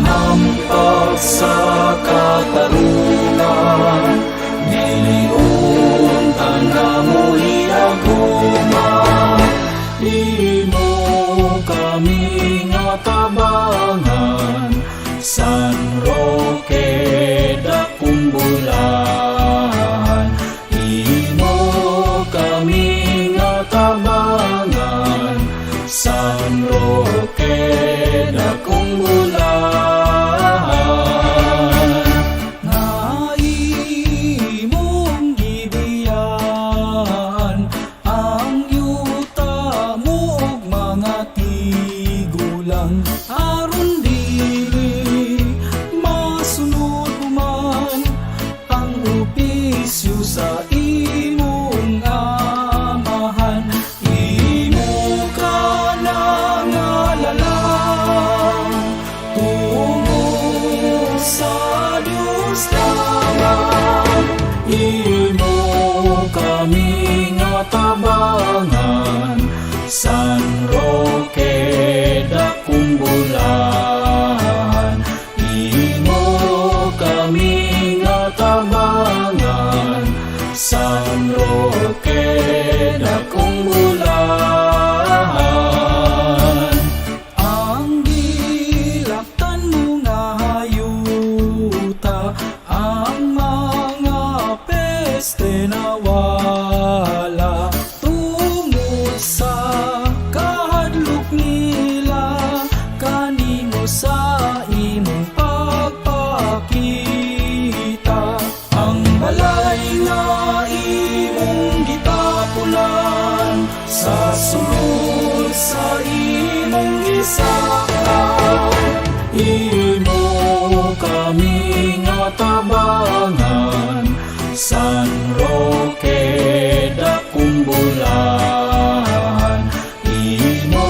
Hampak sa katarungan, dili unta namo iaguma. Imo kami nga tabangan, San Roque, dakong bulahan. Imo kami nga tabangan, San Roque, dakong bulahan. Nga imong gibiyaan ang yuta mo ug mga tigulang, aron dili masunod man ang opisyo sa imong amahan. Imo ka nangalala tungo sa Diyos lamang. Imo kami nga tabangan, San Roque, dakong bulahan. Imo kami nga tabangan, San Roque, dakong bulahan. Ang gilaktan mo nga hayuta, ang mga peste nawala tungod sa kahadlok nila kanimo sa imong pagpakita. Ang balay nga imong gitapulan sa sulod sa imong gisakpan. Imo kami nga tabangan, San Roque, dakong bulahan. Imo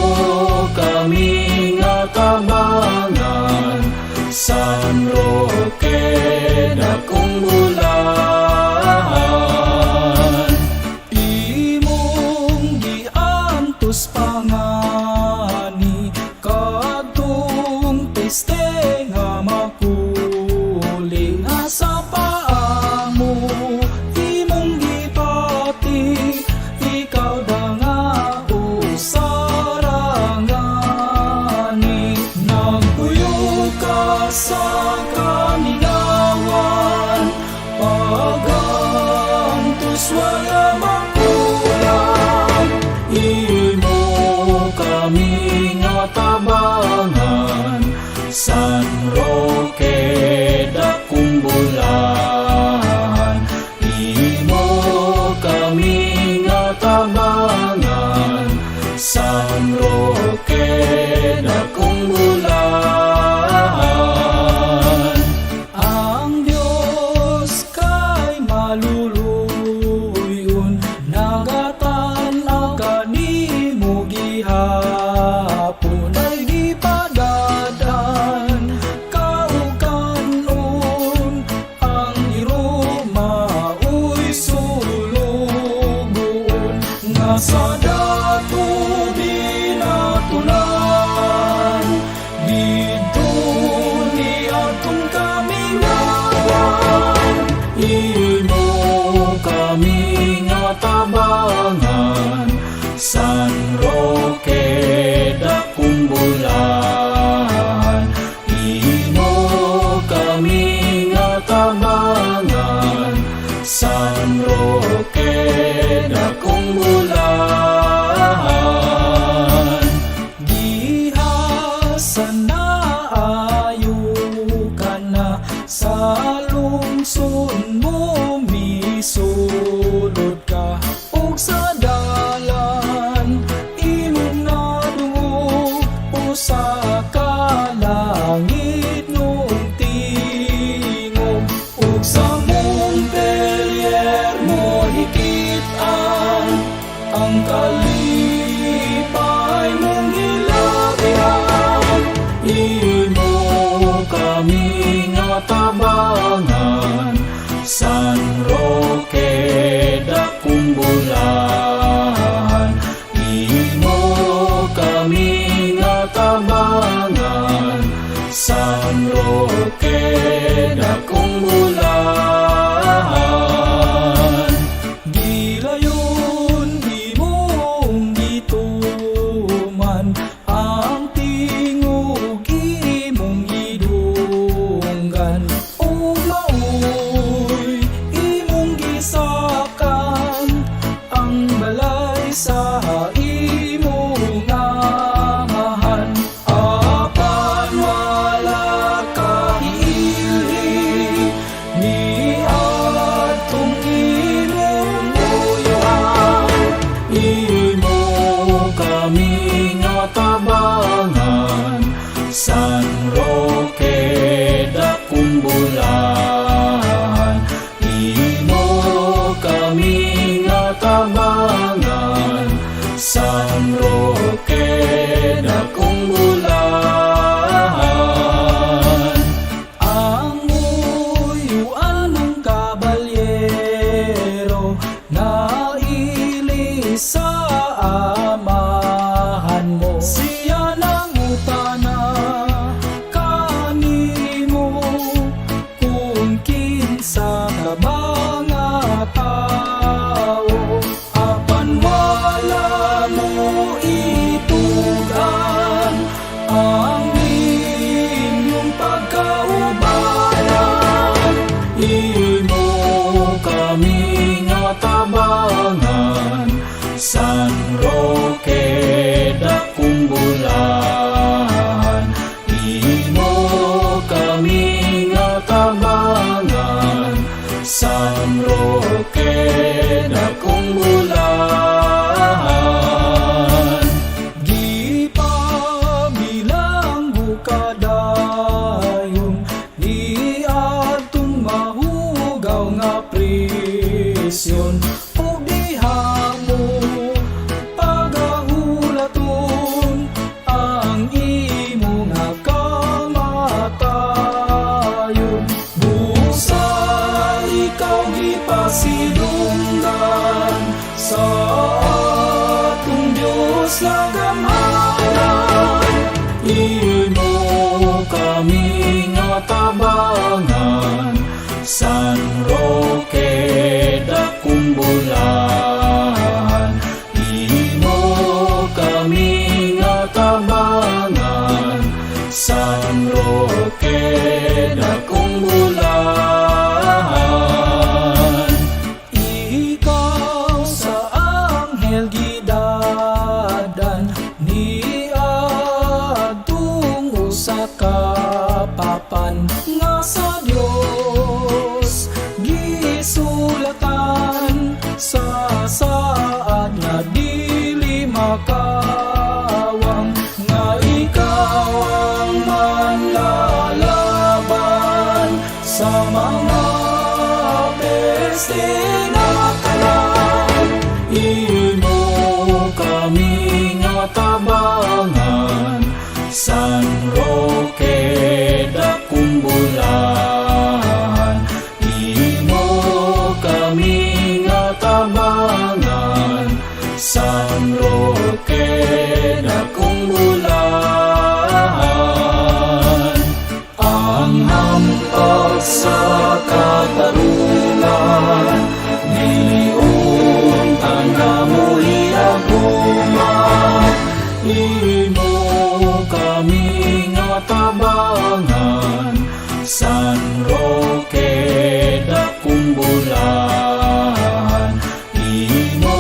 kami nga tabangan, San Roque, dakong bulahan. Imong giantos pangani kadtong peste nga makuli nga sa paa mo imong gipati. Ikaw da nga usara ngani nagpuyo ka sa kamingawan, pagantos wala makulang. Imo kami nga tabangan, San Roque, dakong bulahan. Imo kami nga tabangan, San Roque, dakong bulahan. Ang Diyos kay maluluyon, nagatan-aw kanimo gihapon, ay gipadad-an ka og kan-on, ang iro maoy sulugoon nga sa dato binatunan didto niadtong kamingawan. Imo kami nga tabangan, San Roque, dakong bulahan. Imo kami nga tabangan, San Roque, dakong bulahan. Gihasan na ayo ka na sa lungsod mo, misulod ka ug sa dalan imong nadungog usa ka langit nung tingog, ug sa Montpelier mo hikit-an ang kalipay mong hilabihan. Imo kami nga tabangan, San Roque, dakong bulahan. Imo kami nga tabangan, San Gamhanan. Imo kami nga tabangan, San Roque, dakong bulahan. Imo kami nga tabangan, San Roque, dakong bulahan. Gipabilanggo ka dayon niadtong mahugaw nga prisyon ug diha mo pagahulaton ang imo nga kamatayon. Busa ikaw gipasidunggan sa atong Diyos nga gamhanan. Imo kami nga tabangan, San Roque, dakong bulahan. Imo kami nga tabangan, San Roque, dakong bulahan. Ikaw sa anghel gidadan niadtong usa ka papan nga sa Dios gisulatan sa saad nga dili makawang, nga ikaw ang manlalaban sa mga peste nga tanan. Imo kami nga tabangan, San Roque, dakong bulahan. Imo kami nga tabangan, San Roque, dakong bulahan. Ang hampas sa katarungan, dili unta namo iaguma. Imo kami nga tabangan, San Roque, dakong bulahan. Imo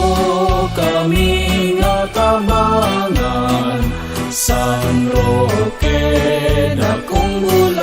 kami nga tabangan, San Roque, dakong bulahan.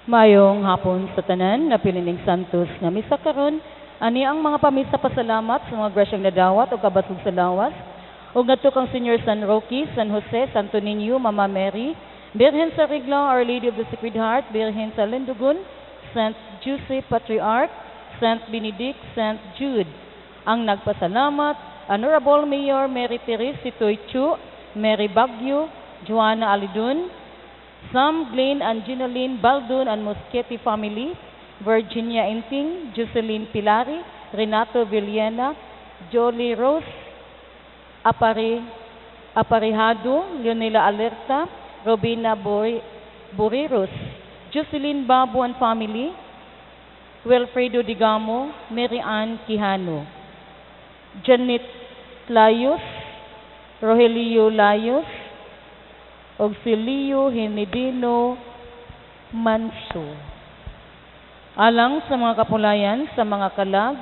Maayong hapon sa tanan, napilining Santos nga misa karon. Ani ang mga pamisa pasalamat sa mga grasyang nadawat o kabasog sa lawas. Ug ngadto kang Senior San Roque, San Jose, Santo Niño, Mama Mary, Birhen sa Rigla, Our Lady of the Sacred Heart, Birhen sa Lindugun, Saint Joseph Patriarch, Saint Benedict, Saint Jude. Ang nagpasalamat, Honorable Mayor Mary Therese Sitoy Chu, Mary Baguio, Joanna Alidun, Sam Glenn and Ginaline Baldun and Moschetti family, Virginia Inting, Jocelyn Pilari, Renato Villena, Jolie Rose Aparihado, Leonela Alerta, Robina Buriros, Jocelyn Babu and family, Wilfredo Digamo, Mary Ann Quijano, Janet Layos, Rogelio Layos, ug si Leo Hinidino Manso. Alang sa mga kapulayan, sa mga kalag,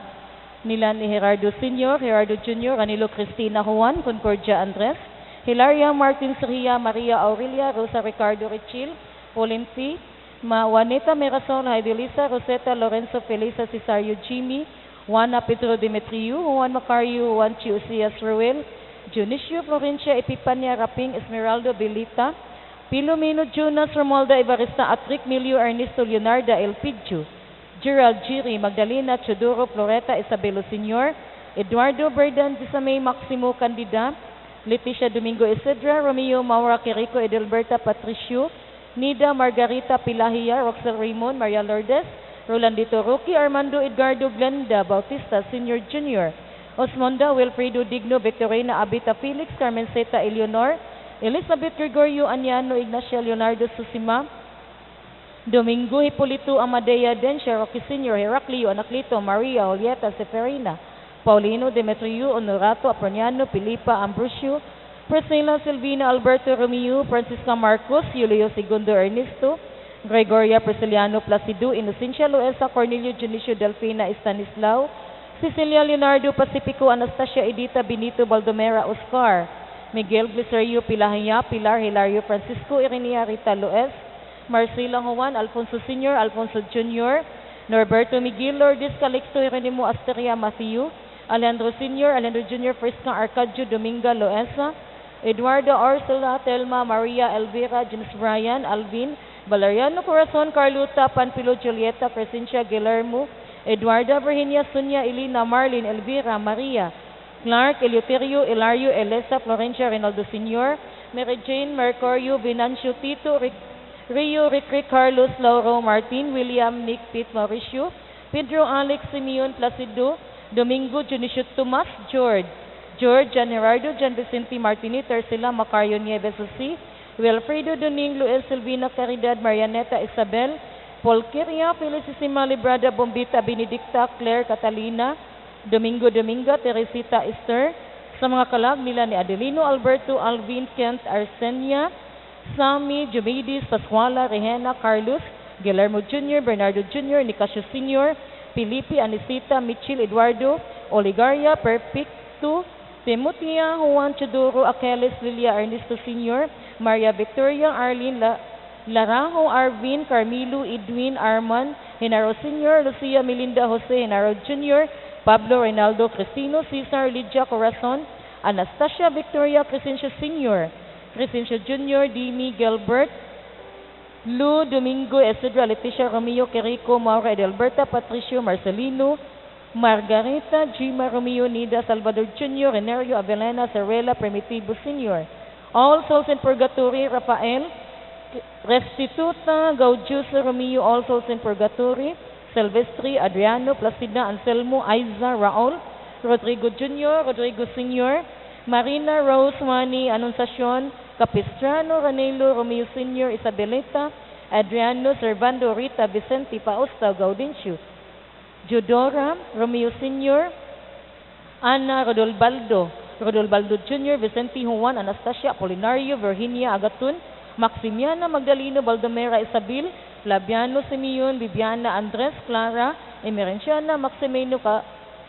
nila ni Gerardo Sr., Gerardo Jr., Ranilo Cristina Juan, Concordia Andres, Hilaria Martin Sergia, Maria Aurelia, Rosa Ricardo Richil, Polinti, Ma Juanita Mirasol, Heidelisa, Rosetta Lorenzo, Felisa Cesario Jimmy, Juana Pedro Demetrio, Juan Macario, Juan Chiusias Ruel, Dionisio Florencia Epipania Raping, Esmeraldo Belita, Pilomeno Jonas Romualda Evarista Atric Milio Ernesto Leonardo Elpidio, Gerald Giri, Magdalena Chodoro Floreta Isabelo Sr., Eduardo Berdan Disamay Maximo Candida, Leticia Domingo Isidra, Romeo Maura Quirico Edelberta Patricio, Nida Margarita Pilahia, Roxel Raymond, Maria Lourdes, Rolandito Roque, Armando Edgardo Glenda Bautista Sr. Jr., Osmonda Wilfredo Digno, Victorina Abita Felix, Carmenceta Eleonor, Elizabeth Gregorio Aniano, Ignacia Leonardo Susima, Domingo Hipolito Amadea Dencia, Roque Sr., Heraclio Anaclito, Maria Julieta Seferina, Paulino Demetrio Honorato Aproniano, Pilipa Ambrosio, Priscilla Silvina Alberto Romeo, Francisca Marcos, Julio Segundo Ernesto, Gregoria Prisciliano Placido, Inocencia Loesa, Cornelio Dionisio Delfina Estanislao, Cecilia Leonardo Pacifico, Anastasia Edita Benito Baldomera Oscar, Miguel Glicerio Pilahia, Pilar Hilario Francisco, Irenea Rita Loes, Marcela Juan, Alfonso Sr., Alfonso Jr., Norberto Miguel, Lourdes Calixto, Jeronimo Asteria Matthew, Alejandro Sr., Alejandro Jr., Fresca Arcadio Dominga Loesa, Eduardo Ursula, Telma, Maria Elvira, James Brian, Alvin, Valeriano Corazon, Carlota, Panfilo Julieta, Crescencia Guillermo, Eduarda Virginia, Sonia, Elena, Marlene, Elvira, Maria, Clark, Eleuterio, Hilario, Elesa, Florencia, Rinaldo Sr., Mary Jane, Mercurio, Venancio, Tito, Rick, Rio, Rick, Carlos, Lauro, Martin, William, Nick, Pete, Mauricio, Pedro, Alex, Simeon, Placido, Domingo, Dionisio, Tomas, George, George, John Gerardo, John Vicente Martini, Tercela, Macario Nieves, Jose, Wilfredo Doning, Luis Silvina Caridad, Marianeta Isabel, Polquiria, Felicissima Librada, Bombita, Benedicta, Claire, Catalina, Domingo Dominga, Teresita Esther, sa mga kalag nila ni Adelino, Alberto, Alvin, Kent, Arsenia, Sami, Jumidis, Pascuala, Rehena, Carlos, Guillermo Jr., Bernardo Jr., Nicasio Sr., Felipe, Anisita, Michel, Eduardo, Oligaria, Perfecto, Timotea, Juan Chodoro, Achilles, Lilia, Ernesto Sr., Maria Victoria, Arlene, Larajo, Arvin, Carmilo, Edwin, Arman, Genaro Sr., Lucia, Melinda, Jose, Genaro Jr., Pablo, Reynaldo, Cristino, Cesar, Lydia, Corazon, Anastasia, Victoria, Crescencio Sr., Crescencio Jr., Dimi, Gilbert, Lu, Domingo, Isidro, Leticia, Romeo, Quirico, Maura, Edelberta, Patricio, Marcelino, Margarita, Gima, Romeo, Nida, Salvador Jr., Renerio, Avelena, Sarela, Primitivo Sr., All Souls in Purgatory, Rafael, Restituta, Gaudioso, Romeo, All Souls in Purgatory, Silvestre, Adriano, Placida, Anselmo, Aiza, Raul, Rodrigo Jr., Rodrigo Sr., Marina, Rose, Wani, Anunciacion, Capistrano, Ranelo, Romeo Sr., Isabelita, Adriano, Servando, Rita, Vicente, Fausta, Gaudencio, Judora, Romeo Sr., Ana, Rodolbaldo, Rodolbaldo Jr., Vicente Juan, Anastasia, Apolinario, Virginia, Agatun, Maximiana, Magdaleno, Baldomera, Isabel, Flaviano, Simeon, Bibiana, Andres, Clara, Emerenciana, Maximino,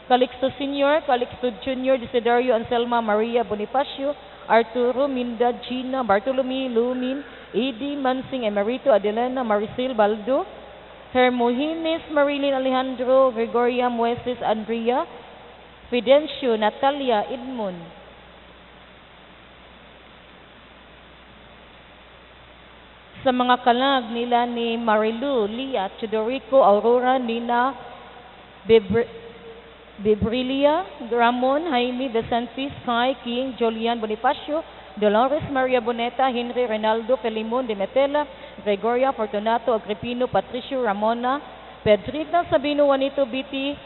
Calixto Sr., Calixto Jr., Desiderio, Anselma, Maria, Bonifacio, Arturo, Minda, Gina, Bartolome, Lumin, Edi, Mansing, Emerito, Adelena, Maricel, Baldo, Hermogenes, Marilyn, Alejandro, Gregoria, Moises, Andrea, Fidencio, Natalia, Edmund. Sa mga kalag nila ni Marilu, Lia, Teodorico, Aurora, Nina, Bibrilia, Ramon, Jaime, Vicente, Sky, King, Julian, Bonifacio, Dolores, Maria Boneta, Henry, Rinaldo, Felimon, Demetela, Gregoria, Fortunato, Agripino, Patricio, Ramona, Pedrita, Sabino, Juanito, Biti,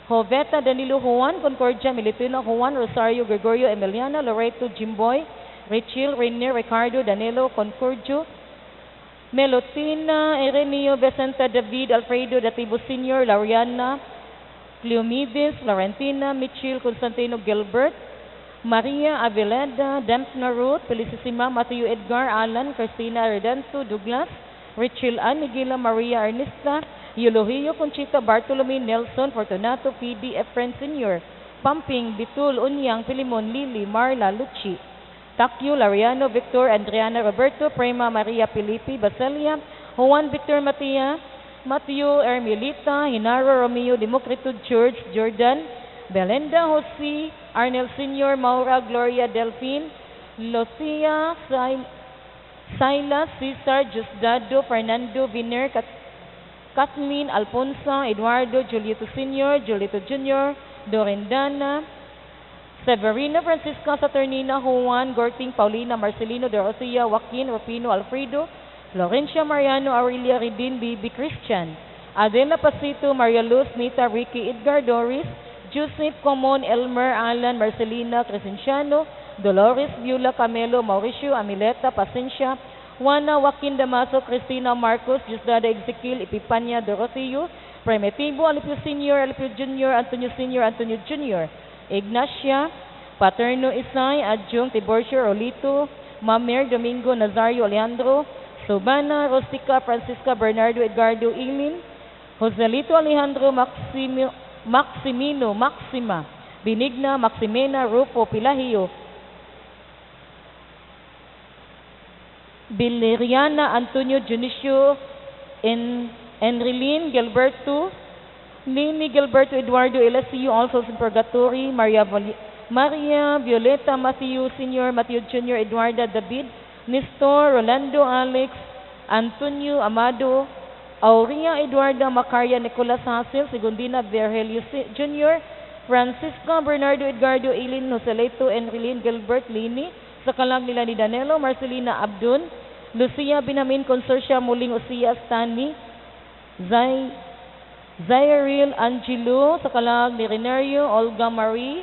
Joveta, Danilo, Juan, Concordia, Militino, Juan, Rosario, Gregorio, Emiliana, Loreto, Jimboy, Rachel, Rene, Ricardo, Danilo, Concordio, Melotina, Ireneo, Vicente, David, Alfredo, Datibo Sr., Laureana, Cleomedes, Florentina, Michel, Constantino, Gilbert, Maria Aveleda, Dempsey Ruth, Felicissima, Matthew Edgar, Alan, Christina Redento, Douglas, Rachel Ann, Miguela, Maria Ernesta, Eulogio, Conchita, Bartolome, Nelson, Fortunato, Pidi, Efren Sr., Pumping, Bitul, Unyang, Filimon, Lily, Marla, Lucci, Takyo, Lariano, Victor, Adriana, Roberto, Prema, Maria, Felipe, Basilia, Juan Victor, Matia, Matthew, Ermilita, Hinaro, Romeo, Democrito, George, Jordan, Belinda, Jose, Arnel Sr., Maura, Gloria, Delphine, Lucia, Silas, Cesar, Diosdado, Fernando, Viner, Kathleen, Alfonso, Eduardo, Julieto Sr., Julieto Jr., Dorendana, Severina, Francisca, Saturnina, Juan, Gorting, Paulina, Marcelino, Dorothea, Joaquin, Rufino, Alfredo, Florencia, Mariano, Aurelia, Redin, Bibi, Christian, Adela Pasito, Maria Luz, Nita, Ricky, Edgar, Doris, Joseph, Comon, Elmer, Alan, Marcelina, Crescenciano, Dolores, Beulah, Camelo, Mauricio, Amileta, Pacencia, Juana, Joaquin, Damaso, Cristina, Marcos, Diosdada, Ezequiel, Epipania, Doroteo, Primitivo, Alipio Sr., Alipio Jr., Antonio Sr., Antonio Jr., Ignacia, Paterno Isay, Adjung, Tiburcio, Rolito, Mamer, Domingo, Nazario, Alejandro, Subana, Rostica, Francisca, Bernardo, Edgardo, Ilin, Joselito, Alejandro, Maximino, Maxima, Benigna, Maximena, Rufo, Pilahio, Bileriana, Antonio, Dionisio, Enrilin, Gilberto, Nini, Gilberto, Eduardo, Eliseo, also in Purgatory, Maria, Maria, Violeta, Matthew Sr., Matthew Jr., Eduarda, David, Nestor, Rolando, Alex, Antonio, Amado, Aurea, Eduarda, Macaria, Nicolas Hassel, Segundina, Virgilio Jr., Francisca, Bernardo, Edgardo, Ilin, Joselito, Enrilin, Gilbert, Lini, sa kalag nila ni Danilo, Marcelina, Abdun, Lucia, Binamin, Consortia, Muling, Osias, Tani, Zay, Zairil, Angelo, sa kalag ni Renario, Olga Marie,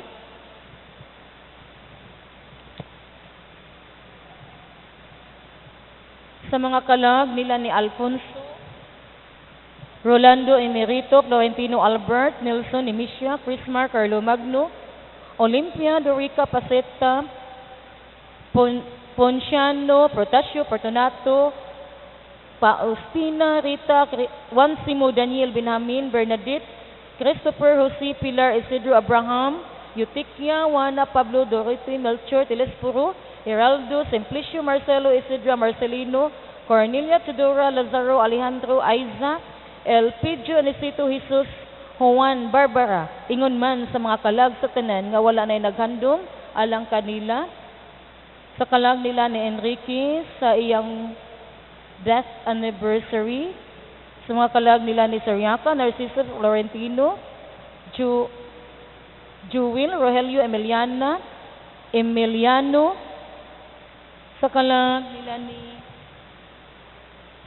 sa mga kalag nila ni Alfonso, Rolando Emerito, Florentino Albert, Nelson Nemesia, Chrismar, Carlo Magno, Olimpia, Dorica, Paseta, Ponciano, Protasio, Fortunato, Faustina, Rita, Wansimo, Daniel, Benjamin, Bernadette, Christopher, Jose, Pilar, Isidro, Abraham, Eutiquia, Juana, Pablo, Dorothy, Melchor, Telesforo, Heraldo, Simplicio, Marcelo, Isidro, Marcelino, Cornelia, Teodora, Lazaro, Alejandro, Aiza, Elpidio, Anicito, Jesus, Juan, Barbara, ingon man sa mga kalag sa tanan nga wala na'y naghandom alang kanila, sa kalag nila ni Enrique sa iyang death anniversary, sa mga kalag nila ni Sariaca, Narciso, Florentino, Jewel, Rogelio, Emiliana, Emiliano, sa kalag nila ni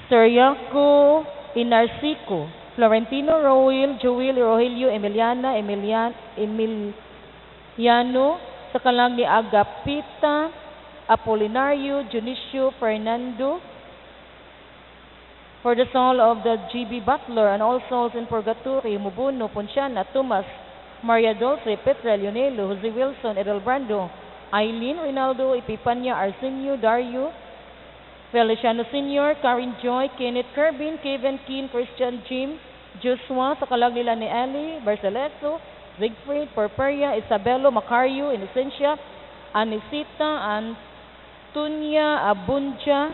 Sariaco, Inarsico, Florentino, Roel, Joel, Rogelio, Emiliana, Emiliano, sa kalag ni Agapita, Apolinario, Dionisio, Fernando, for the soul of the G.B. Butler and all souls in Purgatory, Mubuno, Ponciana, Thomas, Maria Dulce, Petra, Leonelo, Jose Wilson, Edelbrando, Eileen, Rinaldo, Epipania, Arsenio, Dario, Feliciano Sr., Karen Joy, Kenneth Kerbin, Kevin Keane, Christian Jim, Joshua, sa kalag nila ni Eli, Barceleso, Siegfried, Porperia, Isabelo, Macario, Inocencia, Anisita, Antonia, Abunja,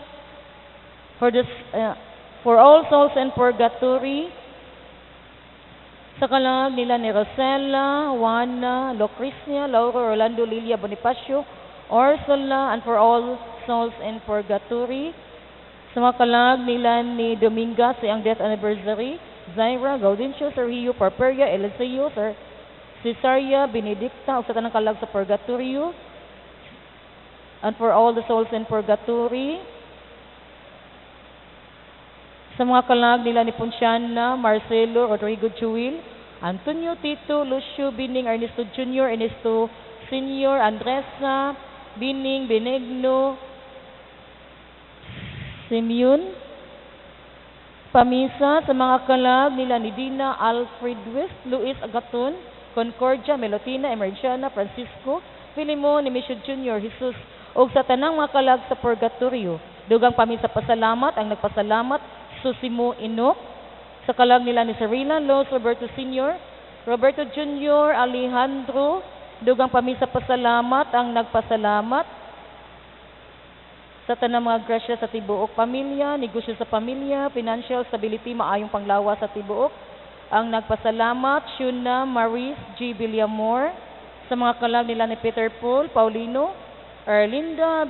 for the For all souls in purgatory, sa kalag nila ni Rosella, Juana, Lucrecia, Lauro, Rolando, Lilia, Bonifacio, Ursula, and for all souls in purgatory. Sa mga kalag nila ni Dominga sa iyang death anniversary, Zaira, Gaudencio, Sergio, Porperia, Eliseo, Sir Cesaria, Benedicta, ug sa tanang kalag sa purgatorio. And for all the souls in purgatory. Sa mga kalag nila ni Ponciana, Marcelo, Rodrigo Juil, Antonio Tito, Lucio, Bining, Ernesto Jr., Ernesto Sr., Andresa, Bining, Benigno, Simeon. Pamisa sa mga kalag nila ni Dina, Alfred West, Luis Agaton, Concordia, Melotina, Emergiana, Francisco, Filimon, Nemesio Jr., Jesus, ug sa tanang mga kalag sa purgatorio. Dugang pamisa pasalamat ang nagpasalamat, Susimo Inok, sa kalag nila ni Serena Los, Roberto Sr., Roberto Jr., Alejandro, dugang pamisa pasalamat ang nagpasalamat sa tanang mga grasya sa tibuok pamilya, negosyo sa pamilya, financial stability, maayong panglawas sa tibuok. Ang nagpasalamat, Shuna Maris G. Villamor, sa mga kalag nila ni Peter Paul, Paulino, Erlinda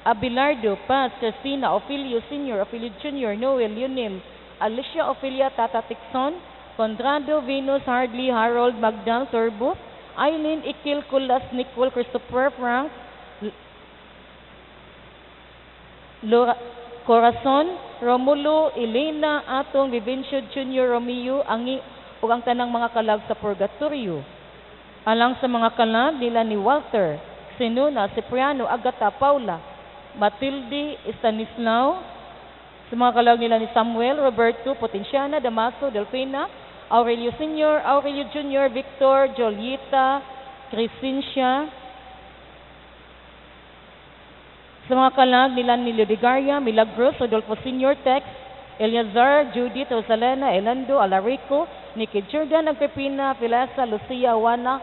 Abelardo, Paz, Christina, Ophelio Sr., Ophelio Jr., Noel, Lionel, Alicia, Ophelia, Tata Tixon, Conrado, Venus, Hardley, Harold, Magdal, Turbo, Eileen, Ikil, Kulas, Nicole, Christopher, Frank, Laura, Corazon, Romulo, Elena, Atong, Vivencio Jr., Romeo, Angi, ug ang tanang mga kalag sa purgatorio. Alang sa mga kalag nila ni Walter, Sinuna, Cipriano, Agata, Paula, Matilde, Stanislao, sa mga kalag nila ni Samuel, Roberto, Potenciana, Damaso, Delfina, Aurelio Sr., Aurelio Jr., Victor, Jolieta, Crescencia, sa mga kalag nila ni Leodegaria, Milagros, Rodolfo Sr., Tex, Eleazar, Judith, Rosalena, Elando, Alarico, Nikki Jordan, Agripina, Filasa, Lucia, Juana,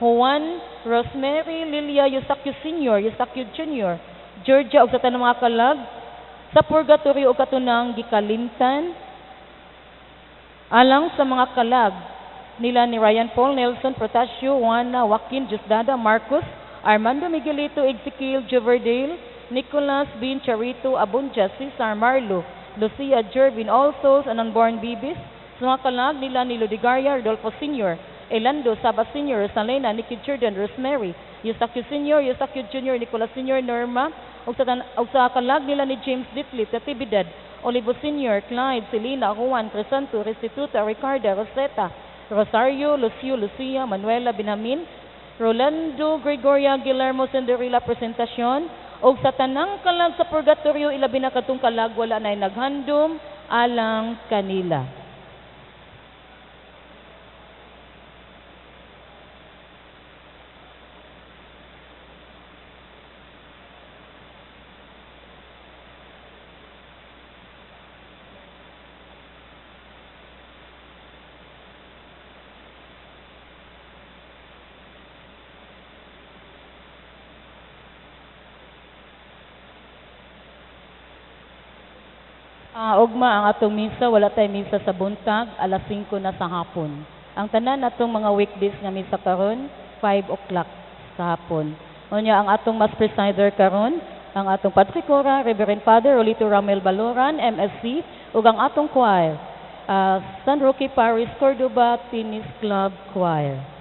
Juan, Rosemary, Lilia, Eustaquio Sr., Eustaquio Jr., Georgia, ug sa tanang mga kalag sa purgatorio ug katunang gikalimtan. Alang sa mga kalag nila ni Ryan Paul, Nelson, Protasio, Juana, Joaquin, Diosdada, Marcos, Armando Miguelito, Ezekiel, Joverdale, Nicolas, Bin, Charito, Abunja, Cesar, Marlo, Lucia, Jervin, all souls and unborn babies. Sa mga kalag nila ni Ludigaria, Rodolfo Sr., Elando, Saba Sr., Rosalena, Nikki Jordan, Rosemary, Eustaquio Sr., Eustaquio Jr., Nicolas Sr., Norma, ug sa kalag nila ni James Ditlip, Natividad, Olivo Sr., Clyde, Selena, Juan, Crisanto, Restituta, Ricarda, Rosetta, Rosario, Lucio, Lucia, Manuela, Benjamin, Rolando, Gregoria, Guillermo, Cinderella, Presentacion, ug sa tanang kalag sa purgatorio, ilabi na katong kalag wala nay naghandom alang kanila. Ugma ang atong misa, wala tay misa sa buntag, alas 5 na sa hapon. Ang tanan natong mga weekdays nga misa karon, 5 o'clock sa hapon. Unya ang atong mass presider karon, ang atong Padre Cora, Reverend Father Rolito Ramel Baloran, MSC, ug ang atong choir, San Roque Parish Cordoba Tennis Club Choir.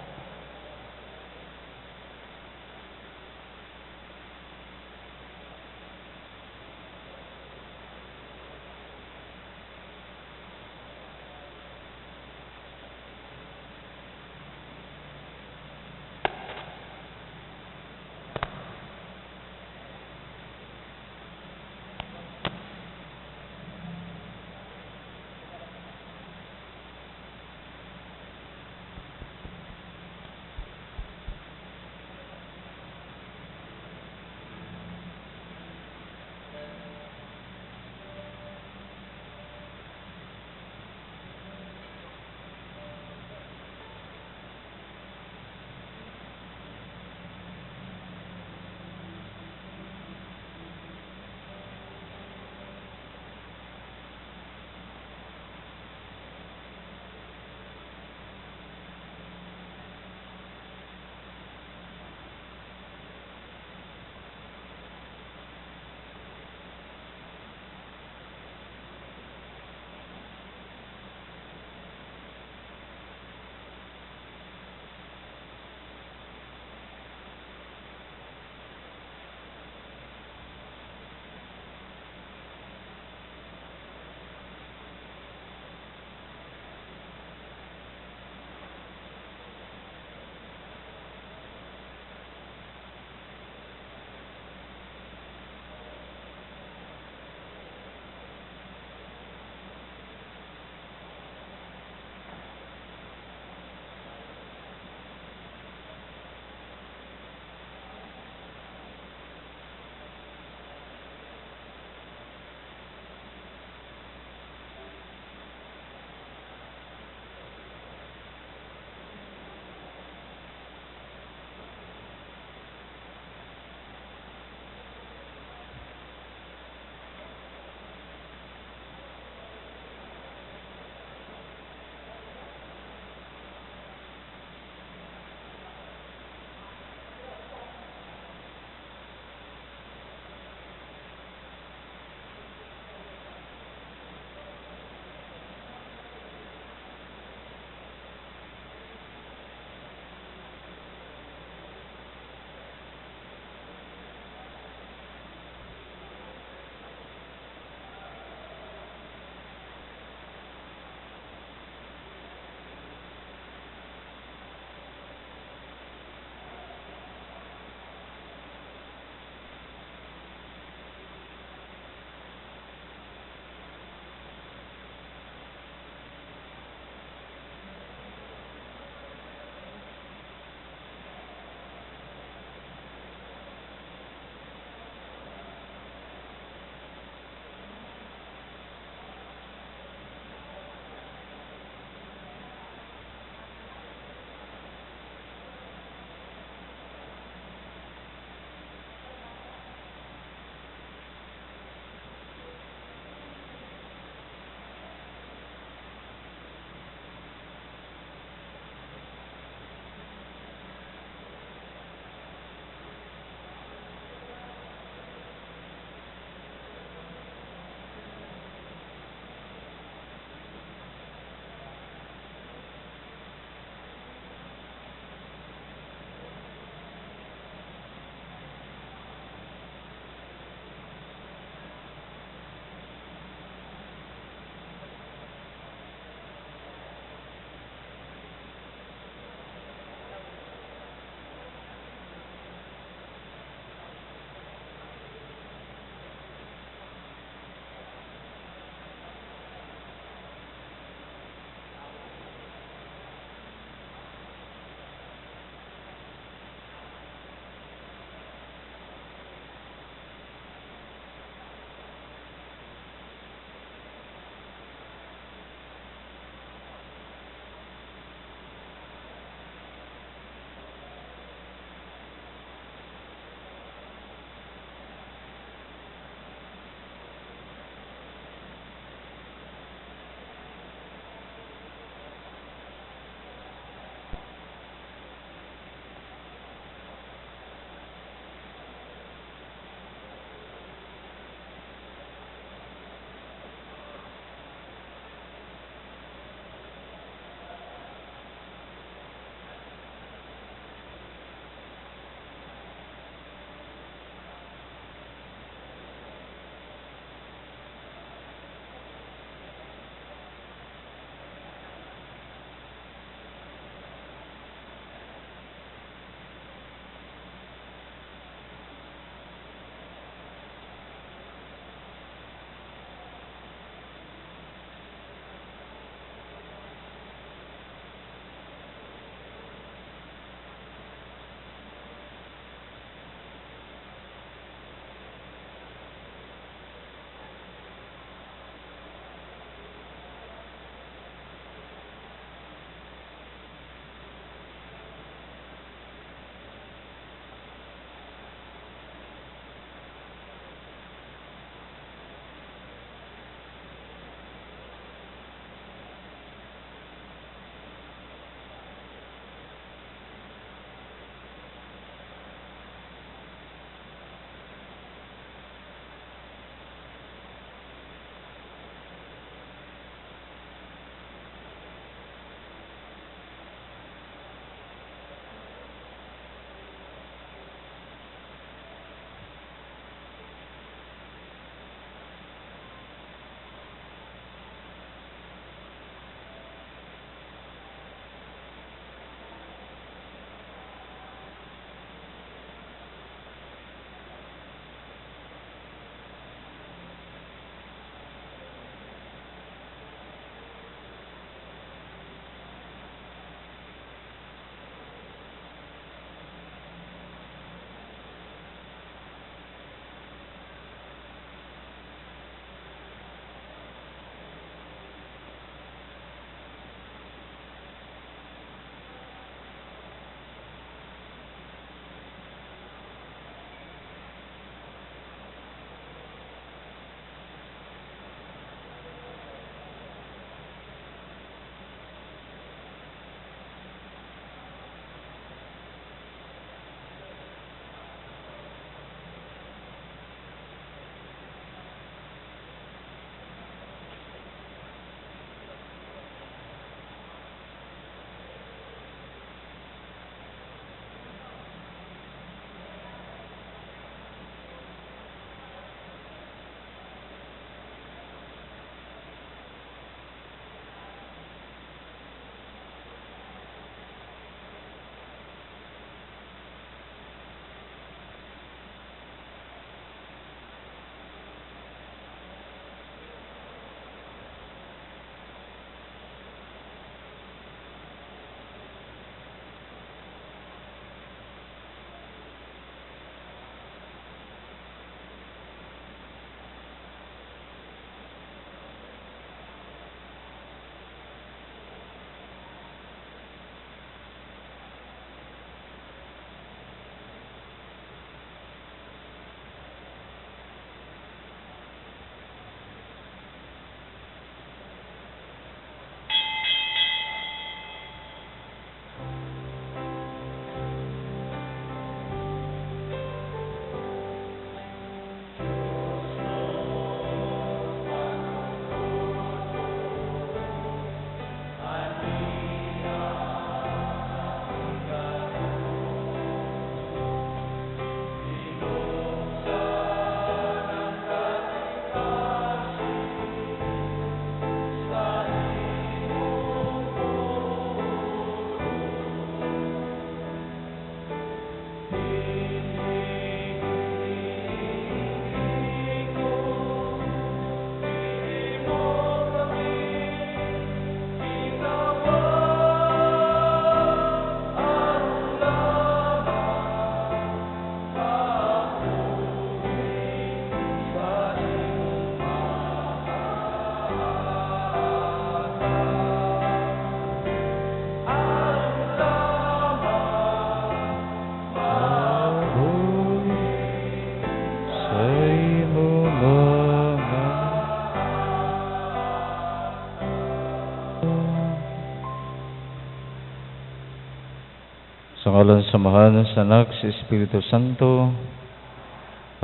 Ngalan sa Amahan, sa Anak, sa Espiritu Santo,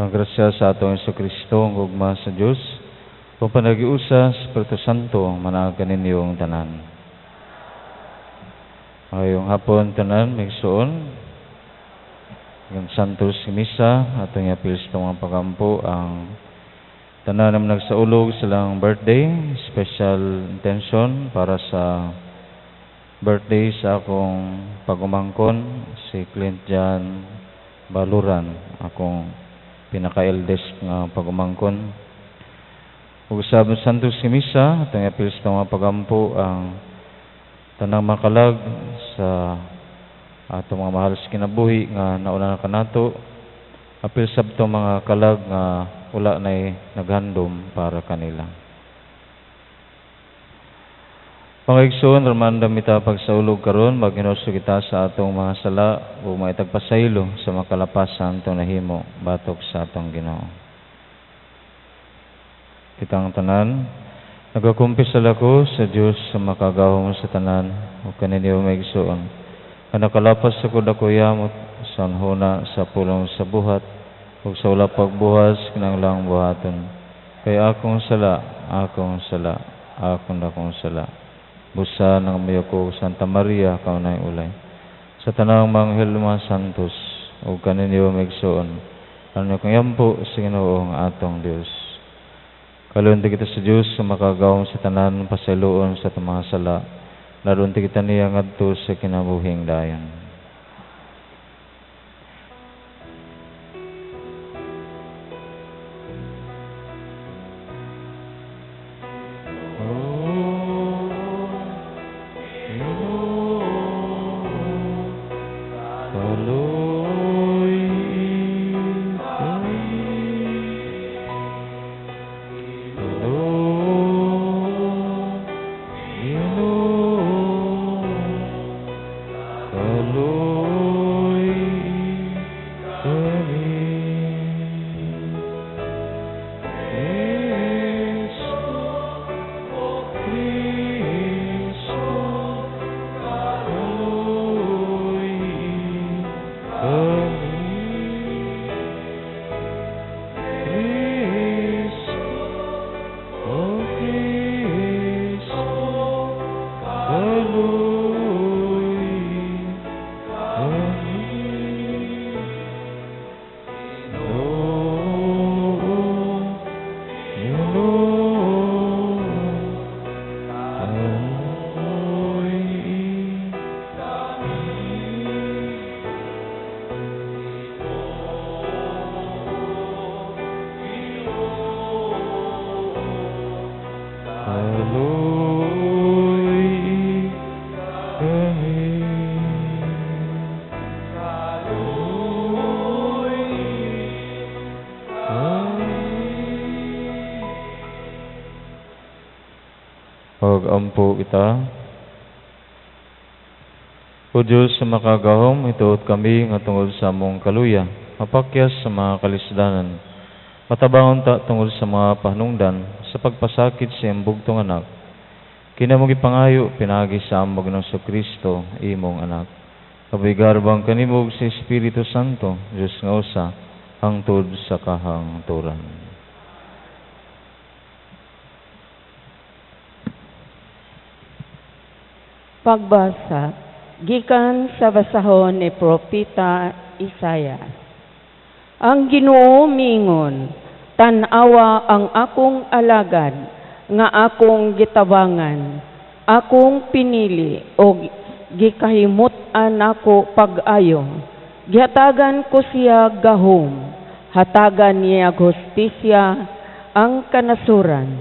ang grasya sa atong Kristo, ang gugma sa Dios, ug panagiusa sa Espiritu Santo, manaag kaninyong tanan. Ngayong hapon tanan, migsuon, ang Santos Misa, atong iapil sa mga pagampo ang tanan na nagsaulog silang birthday, special intention para sa birthday sa akong pagumangkon, si Clint Jan Baluran, akong pinaka-eldest nga pagumangkon. Ug sa Santos Misa, atong iapil sa mga pagampo ang tanang makalag sa atong mga mahal sa kinabuhi nga nauna na kanato, apil sab tong mga kalag nga wala nay naghandom para kanila. Mga igsoon, ramandam ita pagsaulog karon, maghinusog kita sa atong mga sala ug maitagpasaylo sa makalapasan atong nahimo batok sa atong Ginoo. Kitang tanan, nagakumpisal ako sa Dios sa makagahom sa tanan ug kaninyo mga igsoon, nga nakalapas ako dako yamot sa anhuna sa pulong sa buhat ug sa wala pagbuhas kinahanglang buhaton. Kay akong sala, akong sala, akong dakong sala. Busa ng mayo ko, Santa Maria, kaunay ulay. Sa tanang manghel mga santos, ug kaninyo migsuon, ano kang yampo sa Ginoo ang atong Dios. Kalunti kita sa Dios sa makagawom sa tanan, pasayloon sa atong mga sala. Narunti kita niya ngadto sa kinabuhing dayon. Pag-ampo kita. O Diyos sa makagahom, ituot kami nga tungod sa among kaluya, mapakyas sa mga kalisdanan, matabangon ta tungod sa mga pahanungdan, sa pagpasakit sa iyong bugtong anak. Kinamong ipangayo, pinagi sa among Ginoong Kristo, imong anak. Kabuhi garbang kanimog sa Espiritu Santo, Diyos nga usa, hangtod sa kahangturan. Pagbasa gikan sa basahon ni Propeta Isayas. Ang Ginoo miingon, tan-awa ang akong alagad nga akong gitabangan, akong pinili og gikahimut-an ako pag-ayo. Gihatagan ko siya gahom, hatagan niya hustisya ang kanasuran.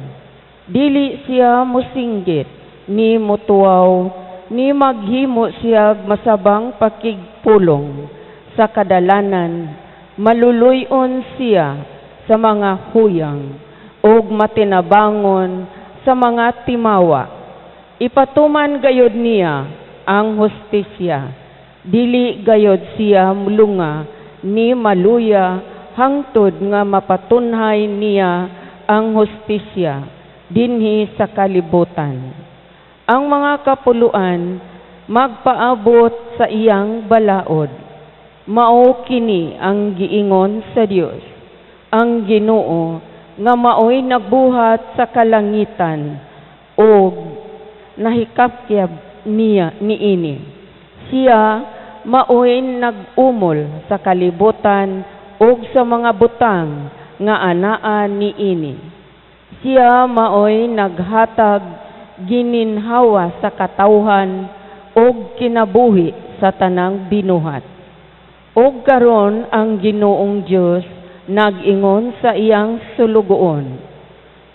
Dili siya mosinggit ni motuaw, ni maghimo siya masabang pakigpulong sa kadalanan. Maluluy-on siya sa mga huyang ug matinabangon sa mga timawa. Ipatuman gayod niya ang hustisya. Dili gayod siya mulunga ni maluya hangtod nga mapatunhay niya ang hustisya dinhi sa kalibutan. Ang mga kapuluan magpaabot sa iyang balaod. Mao kini ang giingon sa Dios, ang Ginoo nga maoy nagbuhat sa kalangitan ug nahikapyab niya niini. Siya maoy nag-umol sa kalibutan ug sa mga butang nga anaa niini. Siya maoy naghatag gininhawa sa katawhan ug kinabuhi sa tanang binuhat. Ug karon ang Ginoong Dios nag-ingon sa iyang sulugoon,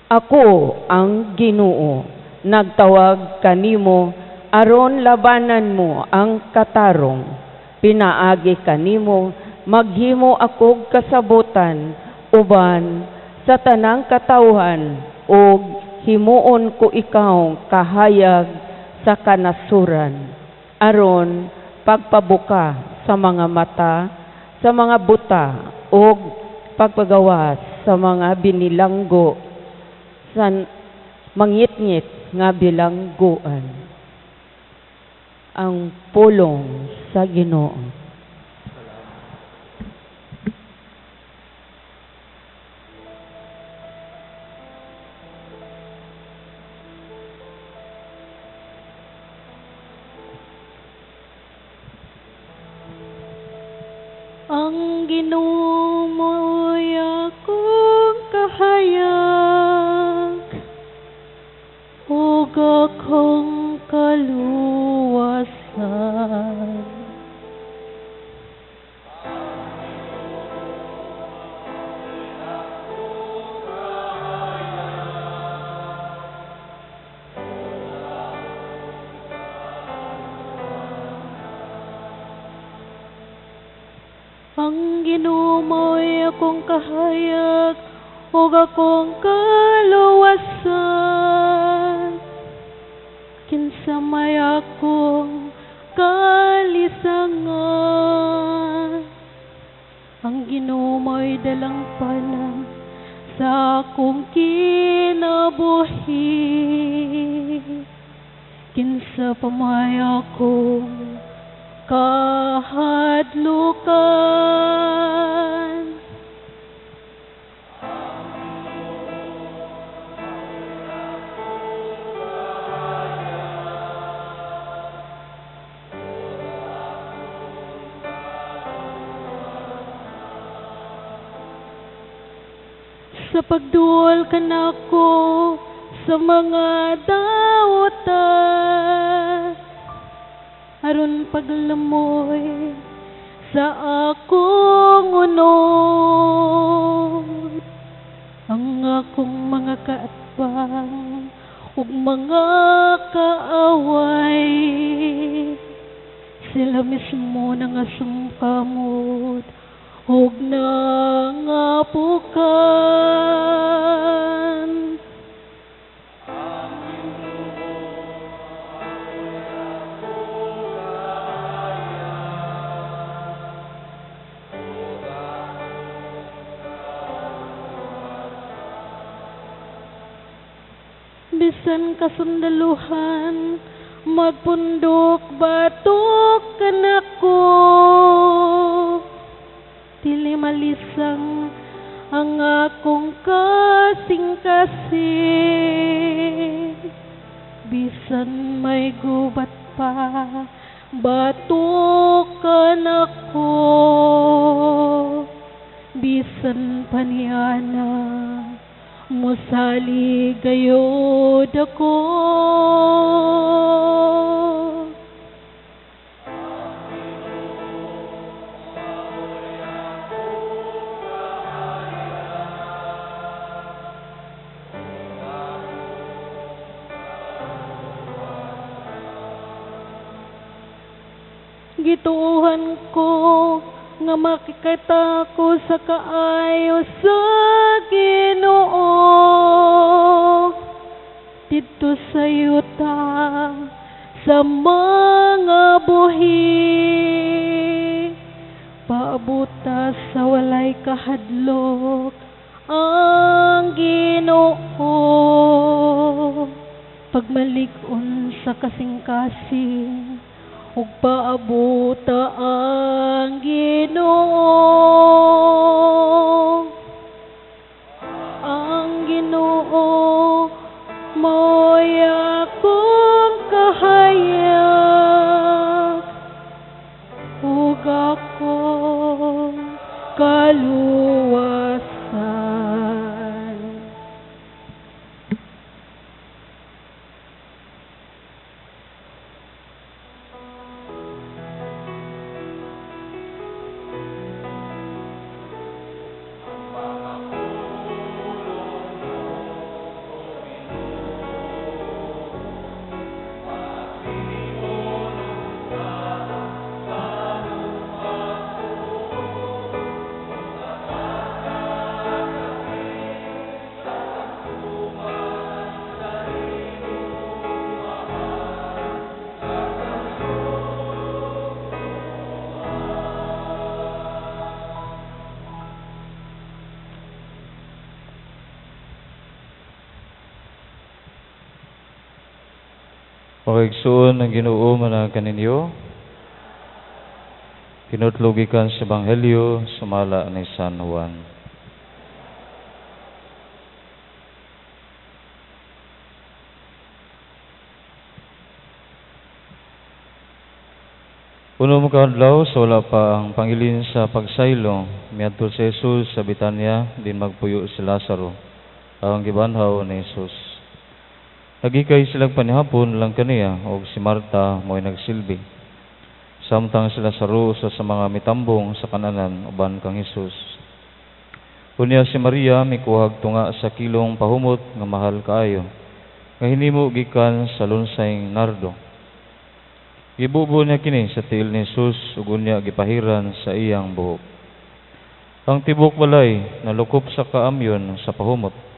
Ako ang Ginoo, nagtawag kanimo aron labanan mo ang katarong. Pinaagi kanimo maghimo akog kasabutan uban sa tanang katawhan ug himuon ko ikaw kahayag sa kanasuran aron pagpabuka sa mga mata sa mga buta ug pagpagawas sa mga binilanggo sa mangitngit nga bilangguan. Ang pulong sa Ginoo. Ang Ginoo mo'y akong kahayag ug akong kaluwasan. Ang Ginoo mo'y akong kahayag ug akong kaluwasan. Kinsa may akong kalisangan. Ang Ginoo mo'y dalangpanan sa akong kinabuhi. Kinsa pa may akong kahadlukan. Sa pagduol kanako sa mga dautan, aron paglamoy sa akong unod, ang akong mga kaatbang ug mga kaaway, sila mismo nangasumkamot ug nangapukan. Bisan kasundaluhan, magpundok batok kanako, dili malisang ang akong kasing-kasing. Bisan may gubat pa, batok kanako, bisan pa niana mosali gayod ako. Gituohan ko nga makikita ko sa kaayo sa Ginoo didto sa yuta sa mga buhi. Paabuta sa walay kahadlok ang Ginoo, pagmalig-on sa kasing-kasing ug paabuta ang Ginoo. Ang Ginoo mao'y akong kahayag ug akong kaluwasan. Pakaigsuon ng Ginoo manang kaninyo. Kinutlo gikan sa Ebanghelyo sumala ni San Juan. Uno makadlaw sa wala pa ang pangilin sa pagsaylo, miadto si Jesus sa Betanya, din magpuyo si Lazaro, ang gibanhaw ni Jesus. Nagikay silang panihapon lang kaniya, og si Marta mo'y nagsilbi. Samtang si Lazaro usa sa mga mitambong sa kananan uban kang Jesus. Unya si Maria mikuhag tunga sa kilong pahumot nga mahal kaayo, nga hinimo gikan sa lunsayng nardo. Gibubo niya kini sa tiil ni Jesus ug unya gipahiran sa iyang buhok. Ang tibok balay nalukop sa kaamyon sa pahumot.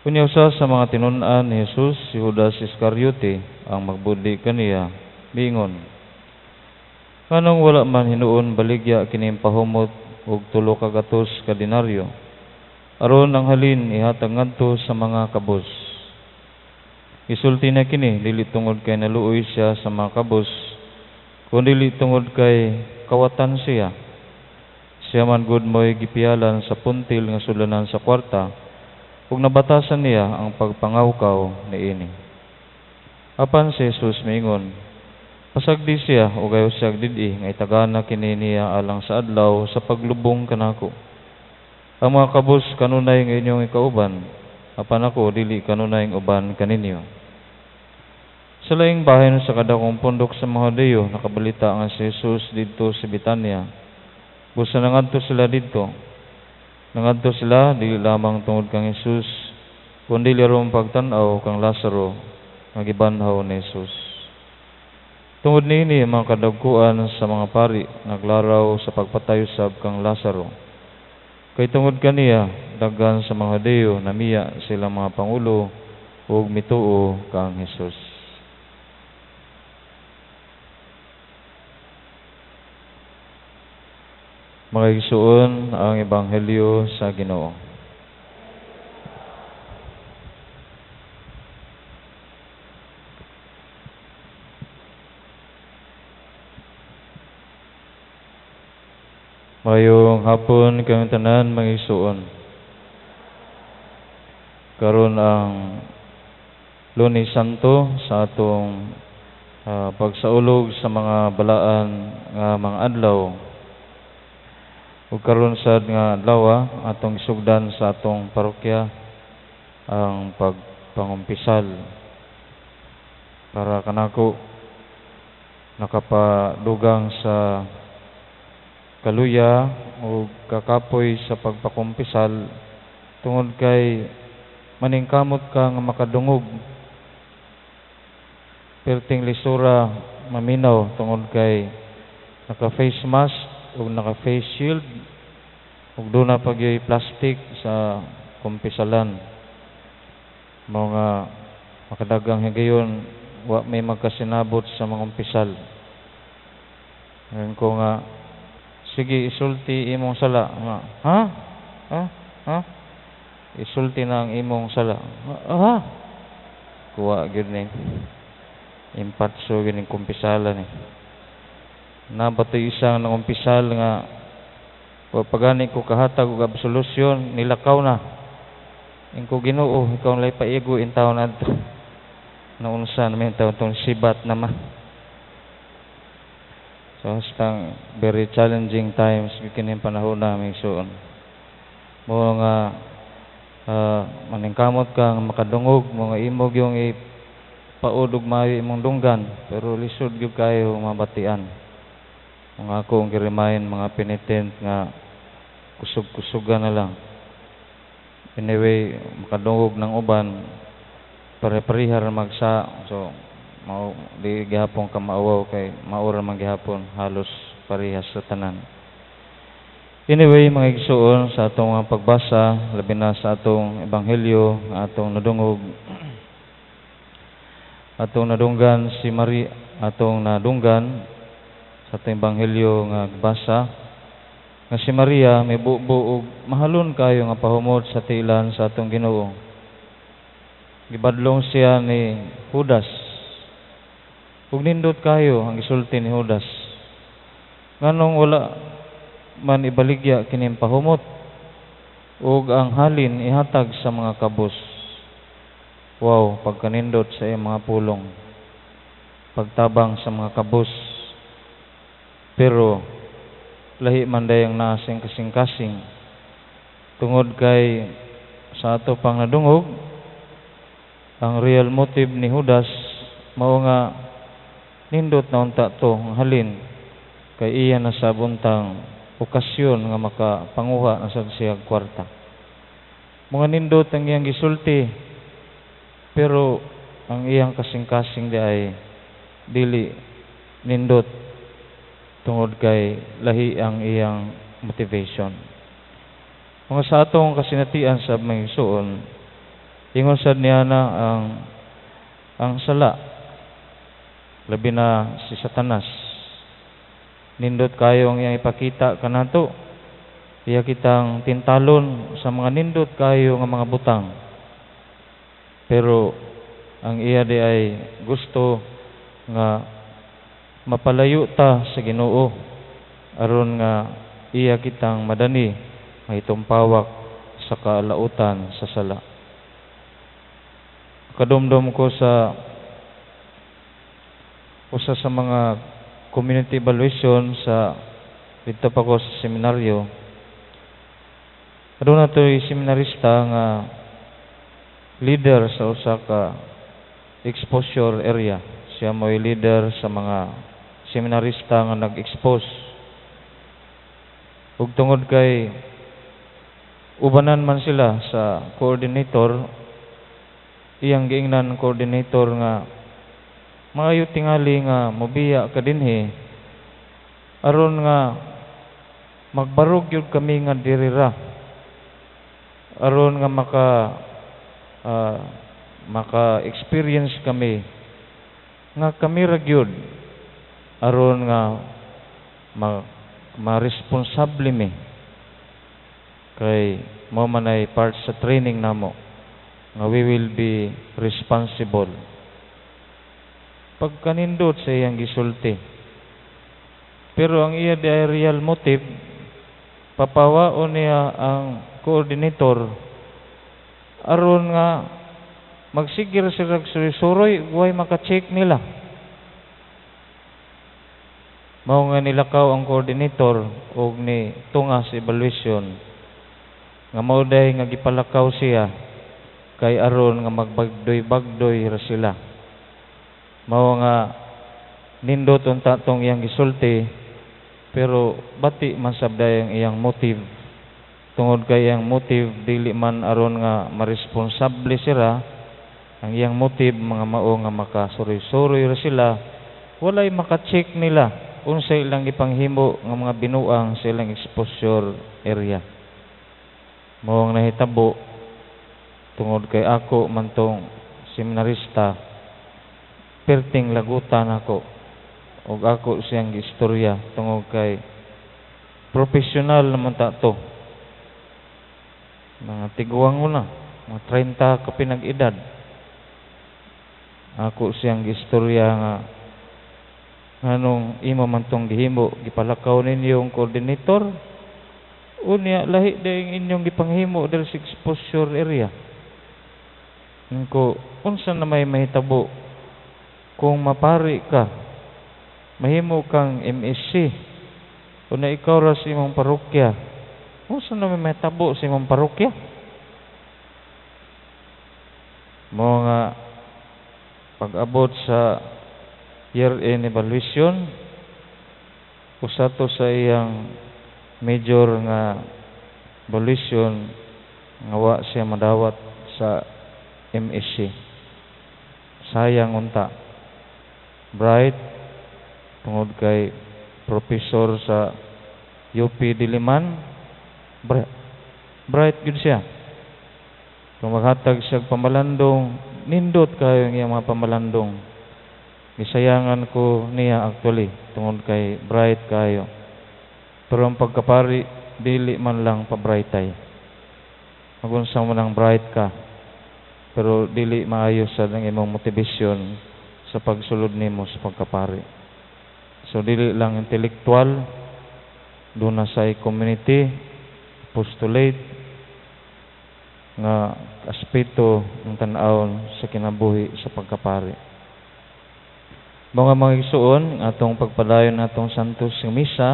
Unya usa sa mga tinun-an ni Jesus, si Judas Iscariote, ang magbudli kaniya, miingon, nganong wala man hinuon baligya kining pahumot og 300 ka denaryo, aron ang halin ihatag ngadto sa mga kabos. Isulti na kini dili tungod kay naluoy siya sa mga kabos, kundi dili tungod kay kawatan siya. Siya man gud mo'y gipiyalan sa puntil nga sudlanan sa kwarta, ug nabatasan niya ang pagpangawkaw niini. Apan si Jesus miingon, pasagdi siya ug ayaw siya did-i nga itagana kini niya alang sa adlaw sa paglubong kanako. Ang mga kabos kanunay nga inyong ikauban, apan ako dili kanunay uban kaninyo. Sa laing bahin sa kadakong pundok sa mga Hudiyo, nakabalita nga si Jesus didto sa Betanya. Busa nangadto sila didto. Nangadto sila dili lamang tungod kang Jesus, kundi aron pagtan-aw kang Lazaro nga gibanhaw ni Jesus. Tungod niini ang mga kadagkuan sa mga pari naglaraw sa pagpatay usab kang Lazaro. Kay tungod kaniya daghan sa mga Hudiyo namiya silang mga pangulo ug mituo kang Jesus. Mga igsuon, ang Ebanghelyo sa Ginoo. Mayong hapon kayong tanan mga igsuon. Karon ang Lunes Santo sa atong pagsaulog sa mga balaan nga mga adlaw. Ug karon sad nga adlaw atong isugdan sa atong parokya ang pagpangumpisal para kanako nakapadugang sa kaluya o kakapoy sa pagpakumpisal tungod kay maningkamot ka nga makadungog, perting lisura maminaw tungod kay naka face mask ug naka face shield ug duna pa gyud plastic sa kumpisalan. Mao nga makadagang higayon wa may magkasinabot sa mga umpisal. Ngayon ko nga sige isulti imong sala. Nga, ha? Ha? Ha? Isulti na ang imong sala. Ha? Kuha gyud ni. Impatso gining kumpisalan eh. Nabatoy isang nangumpisal nga wa pagani ko kahatag og absolution, nilakaw na. Ingko, "Ginoo, ikaw lay paigo in taon adto." Naunsa na may taon tong sibat na ma. So hastang very challenging times kining panahon na, mga igsoon. Mo nga maningkamot ka nga makadungog, mga imog yung ipaod og maayo imong dunggan, pero lisod gyud kayo mabatian. Mga akong gi-remind mga penitent nga kusog-kusugan na lang. Anyway, makadungog ng uban, pare-pareha ra magsa. So, mao di gihapon ka maawaw kay mao ra man gihapon, halos parehas sa tanan. Anyway, mga igsuon, sa atong mga pagbasa, labi na sa atong ebanghelyo, nga atong nadungog, atong nadunggan si Maria, atong nadunggan sa atong ebanghelyo nga basa nga si Maria may bubo og mahalon kayo nga pahumot sa tiilan sa atong Ginoo. Gibadlong siya ni Judas. Ug nindot kayo ang gisulti ni Judas. Nganong wala man ibaligya kining pahumot ug ang halin ihatag sa mga kabus? Wow, pagkanindot sa iyang mga pulong. Pagtabang sa mga kabus. Pero lahi man dayang naa sa iyang kasing-kasing. Tungod kay sa ato pang nadungog, ang real motive ni Judas mao nga nindot na unta to ang halin kay iya na sa buntang okasyon nga makapanguha na sad siya kwarta. Mga nindot ang iyang gisulti, pero ang iyang kasing-kasing di ay dili nindot tungod kay lahi ang iyang motivation. Mga sa atong kasinatian sa mga igsuon, ingon sad niya na ang sala, labi na si Satanas, nindot kayo ang iyang ipakita kanato. Iya kitang tintalon sa mga nindot kayo nga mga butang. Pero ang iya di ay gusto nga mapalayo ta sa Ginoo aron nga iya kitang madani mahitumpawak sa kalautan sa sala. Kadumdum ko sa usa sa mga community evaluation sa dito pa ko sa seminaryo. Aduna to'y seminarista nga leader sa usa ka exposure area. Siya mo'y leader sa mga seminarista nga nag-expose. Ug tungod kay ubanan man sila sa coordinator, iyang giingnan coordinator nga maayo tingali nga mobiya ka dinhi aron nga magbarog gyud kami nga diri ra, aron nga maka experience kami nga kami ra gyud, aron nga ma-responsable mi kay mao man ay part sa training namo nga we will be responsible. Pagkanindot sa iyang gisulti, pero ang iya di ay real motive, papawaon niya ang coordinator aron nga magsigir sila suroy, way maka-check nila. Mao nga nilakaw ang coordinator og ni tunga sa evaluation nga mao day nga gipalakaw siya kay aron nga magbagdoy-bagdoy ra sila. Mao nga nindot unta tong iyang gisulti, pero bati man sabday ang iyang motive, tungod kay iyang motive dili man aron nga maresponsable sila. Ang iyang motive mga mao nga makasuroy-suroy ra sila, walay maka-check nila unsa ilang ipanghimo nga mga binuang sa ilang exposure area. Mao ang nahitabo, tungod kay ako man tong seminarista, perting lagutan ako og ako siyang giistorya tungod kay profesional naman ta to. Mga tiguang mo na, mga 30 ka pinag-edad. Ako siyang gistorya nga nganong imo man tong gihimo, gipalakaw ninyo ang coordinator. Unya lahi dayong inyong gipanghimo diri sa exposure area. Ko unsa na may mahitabo kung mapari ka, mahimo kang MSC, una ikaw ra sa imong parokya, unsa na may mahitabo sa imong parokya? Mo nga pag-abot sa year-end evaluation, usa to sa iyang major nga evaluation nga wa siya madawat sa MSC. Sayang unta. Bright tungod kay professor sa UP Diliman, bright gyud siya. Kung maghatag siya og pamalandong, nindot kayo ang iyang mga pamalandong. Gisayangan ko niya actually tungod kay bright kayo. Pero ang pagkapari dili man lang pa-brightay. Magunsa mo nang bright ka, pero dili maayo sa ang imong motivasyon sa pagsulod nimo sa pagkapari. So dili lang intelektual, doon na sa community, postulate, nga aspeto ng tan-awon sa kinabuhi sa pagkapari. Mga igsoon, atong pagpadayon atong Santos nga Misa,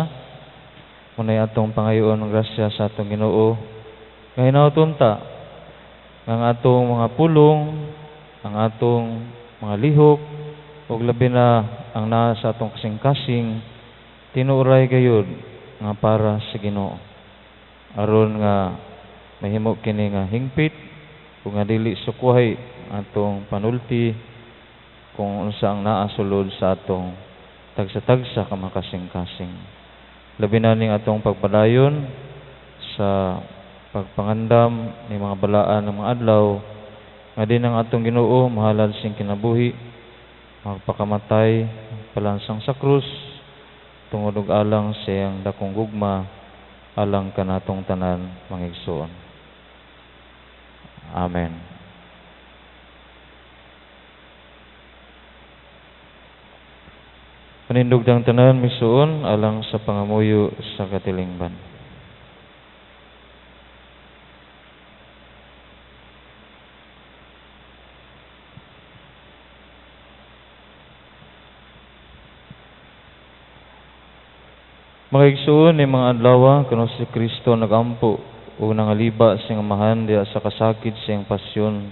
unay atong pangayoon ng grasya sa atong Ginoo. Nga hinaut unta ang atong mga pulong, ang atong mga lihok, ug labi na ang naa sa atong kasing-kasing, tinuoray gayud nga para sa Ginoo. Aron nga mahimo kini nga hingpit ug nga dili sukwahi atong panulti kung unsa ang naa sulod sa atong tagsa-tagsa ka mga kasing-kasing. Labi na ning atong pagpadayon sa pagpangandam ni mga balaan ng mga adlaw nga din ang atong Ginoo mahalad sing kinabuhi, magpakamatay palansang sa krus tungod og alang sa iyang dakong gugma alang kanatong tanan mga igsoon. Amen. Panindog tang tanan misuon alang sa pangamuyo sa katilingban. Mga igsuon ni mga adlaw kuno si Kristo nagampo ug nangaliba sa iyang amahan diha sa kasakit sa iyang pasyon.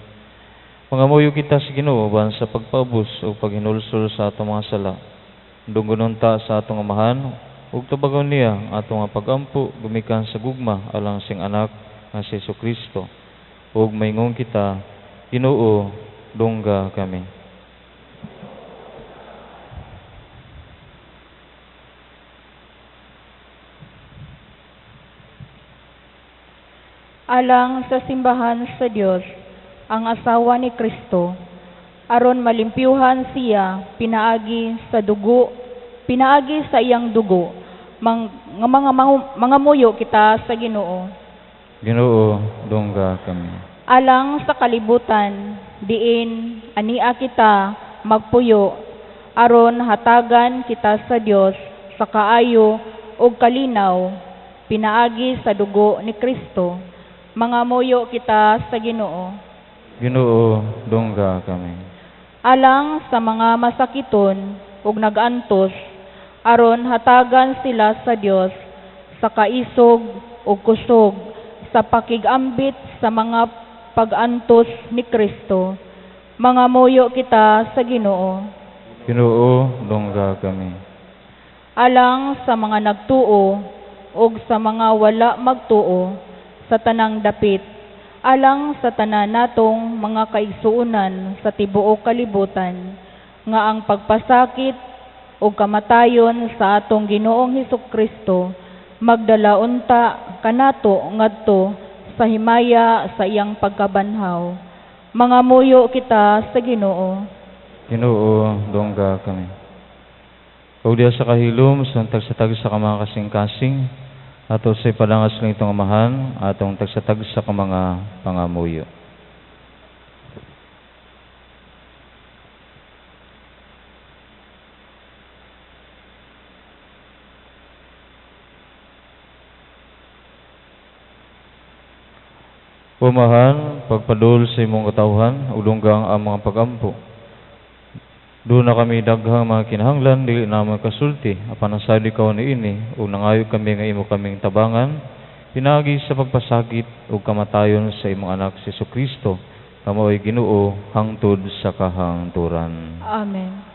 Mangamuyo kita sa Ginoo uban sa pagpaubos ug paghinulsol sa atong mga sala. Dunggonon ta sa atong amahan ug tubagon niya ang atong mga pagampo gumikan sa gugma alang sa iyang anak nga si Jesucristo. Ug maingon kita, Ginoo, dungga kami. Alang sa simbahan sa Dios, ang asawa ni Kristo, aron malimpyuhan siya pinaagi sa dugo, pinaagi sa iyang dugo, mga muyo kita sa Ginoo. Ginoo, dungga kami. Alang sa kalibutan, diin ania kita magpuyo, aron hatagan kita sa Dios sa kaayo ug kalinaw, pinaagi sa dugo ni Kristo. Mga muyo kita sa Ginoo. Ginoo, dungga kami. Alang sa mga masakiton ug nagantos, aron hatagan sila sa Dios sa kaisog ug kusog sa pakigambit sa mga pag-antos ni Kristo. Mga muyo kita sa Ginoo. Ginoo, dungga kami. Alang sa mga nagtuo ug sa mga wala magtuo sa tanang dapit, alang sa tanan natong mga kaigsuonan sa tibuok kalibutan, nga ang pagpasakit ug kamatayon sa atong Ginoong Hesukristo magdala unta kanato ngadto sa himaya sa iyang pagkabanhaw. Mga muyo kita sa Ginoo. Ginoo, dungga kami. Ug diha sa kahilom sa tagsa-tagsa ka mga kasing-kasing, ato sa ipadangas lang itong amahan, atong tagsa-tagsa ka mga pangamuyo. Umahan, pagpadul sa imong katawhan, udunggang ang mga pagampo. Doon na kami daghang mga kinahanglan, dili na kasulti, apan nasad ikaw niini, ug nangayo kami nga imo kaming tabangan, pinaagi sa pagpasakit ug kamatayon sa imong anak si Jesucristo, nga mao'y Ginoo hangtod sa kahangturan. Amen.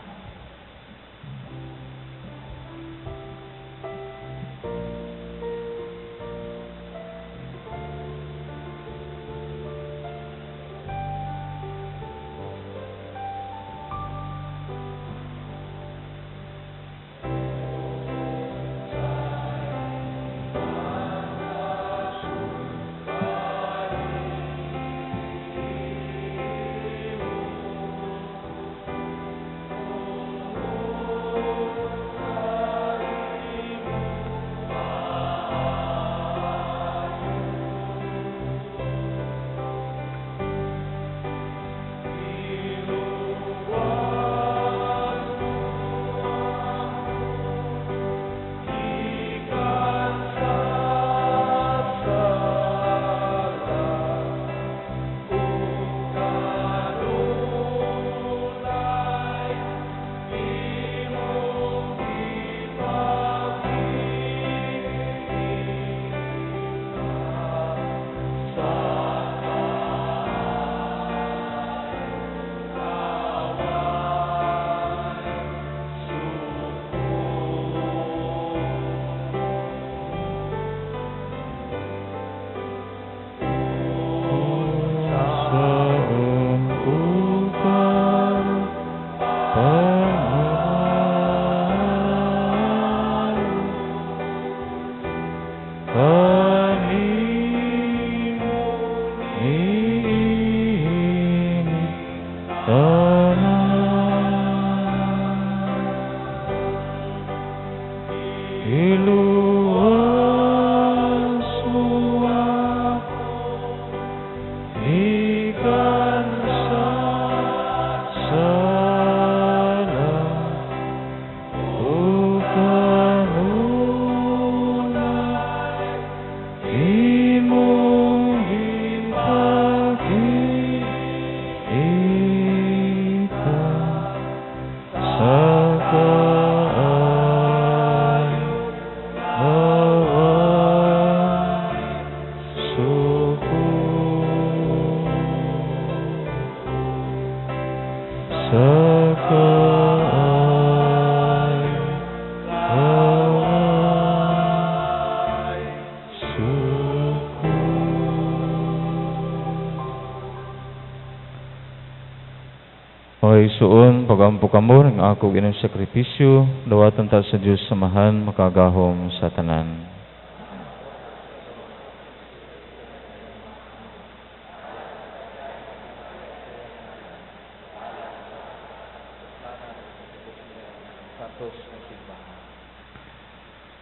Suon, pagampo kamo ng ako ginang sakripisyo, dawatan ta sa Diyos samahan, makagahom sa tanan.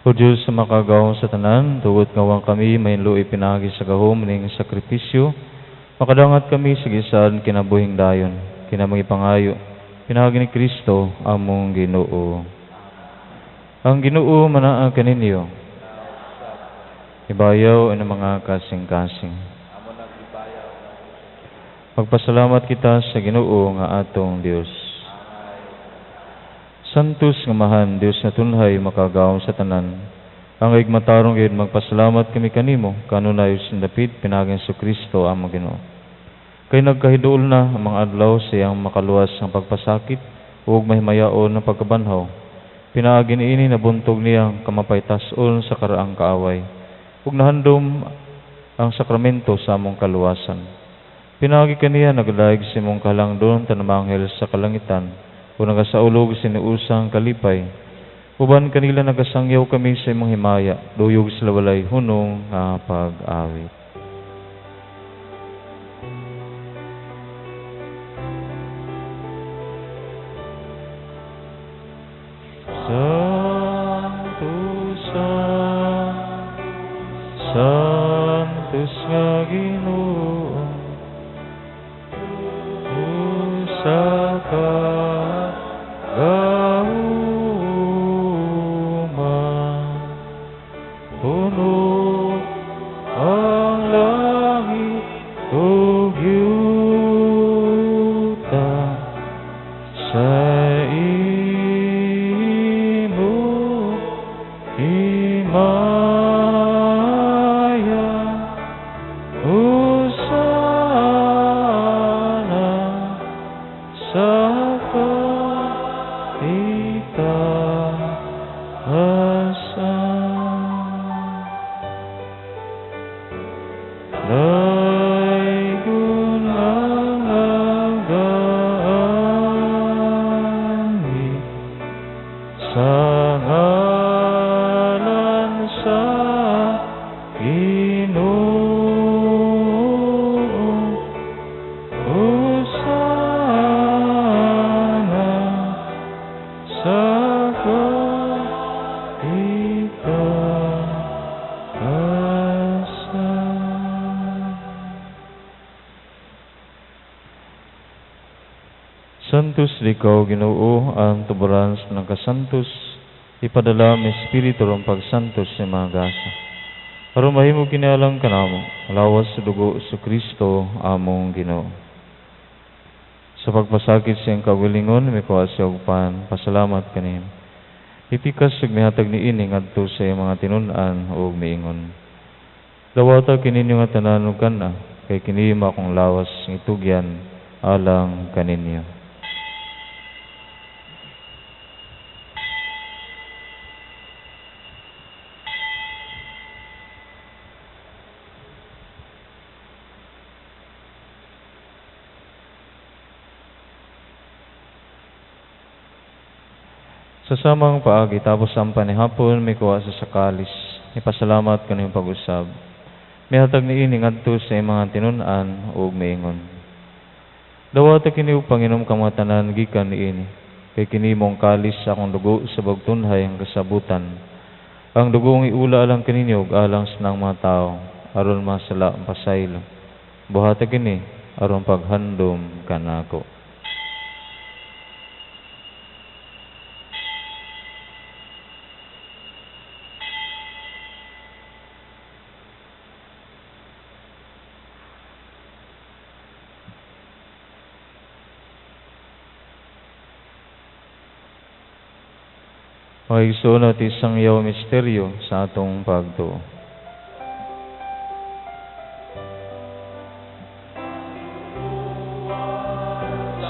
O Diyos sa makagahom sa tanan, tugot ngawang kami, mainluoy pinagi sa gahom ning sakripisyo, makadangat kami sa gisan kinabuhing dayon, kinamang ipangayo, pinaagi ni Kristo among Ginoo. Ang Ginoo manaa kaninyo. Ibayaw ang mga kasing-kasing. Magpasalamat kita sa Ginoo nga atong Dios. Santos nga mahan, Dios nga tunhay makagawom sa tanan. Ang igmatarong gayud magpasalamat kami kanimo kanunay sindapit pinaagi ni Kristo among Ginoo. Kay nagkahiduol na ang mga adlaw sa iyang makaluwas ang pagpasakit ug mahimayaon ang pagkabanhaw. Pinaagi niini nabuntog niyang kamapaytas-on sa karaang kaaway ug nahandom ang sakramento sa among kaluwasan. Pinaagi kaniya nagdaig sa imong kahalangdon tanang anghel sa kalangitan ug nagasaulog siniusang kalipay. Uban kanila nagasangyaw kami sa imong himaya, duyog sa walay hunong nga pag-awit. Santo, Santos nga Ginoo, usa ka gahuma, puno ang yuta sa imo himaya, Hosana sa kaitaasan. Laygon ang nagaanhi sa ngalan sa Ginoo. Hosana sa kaitaasan. Santos ikaw, Ginoo, ang tuburan sa ng kasantos, ipadala ang Espiritu ang pagsantos sa mga gasa. Aron mahimo kinalang kanamo, lawas sa dugo sa Kristo among Ginoo. Sa pagpasakit sa iyang kaugalingon, mikuha siya og pan, pasalamat kanimo. Ipikas ug mihatag niini ngadto sa iyang mga tinun-an ug miingon. Dawata kininyo nga tanan ug kana, kay kini akong lawas nga itugyan alang kaninyo. Sa samang paagi, tapos ang panihapon, mikuha sa sakalis. Ipasalamat kaniyong pag-usab. Mihatag niini ngadto sa iyang mga tinun-an ug miingon. Dawata kini ug panginom kamo tanan gikan niini. Kay kini mong kalis sa akong dugo sa bagtunhay ang kasabutan. Ang dugong iula alang kaninyo ug alang sa nang mga tao, aron masala ang pasaylo. Buhata kini aron paghandom kanako. Mga natin isang yaw misteryo sa atong pagtuo.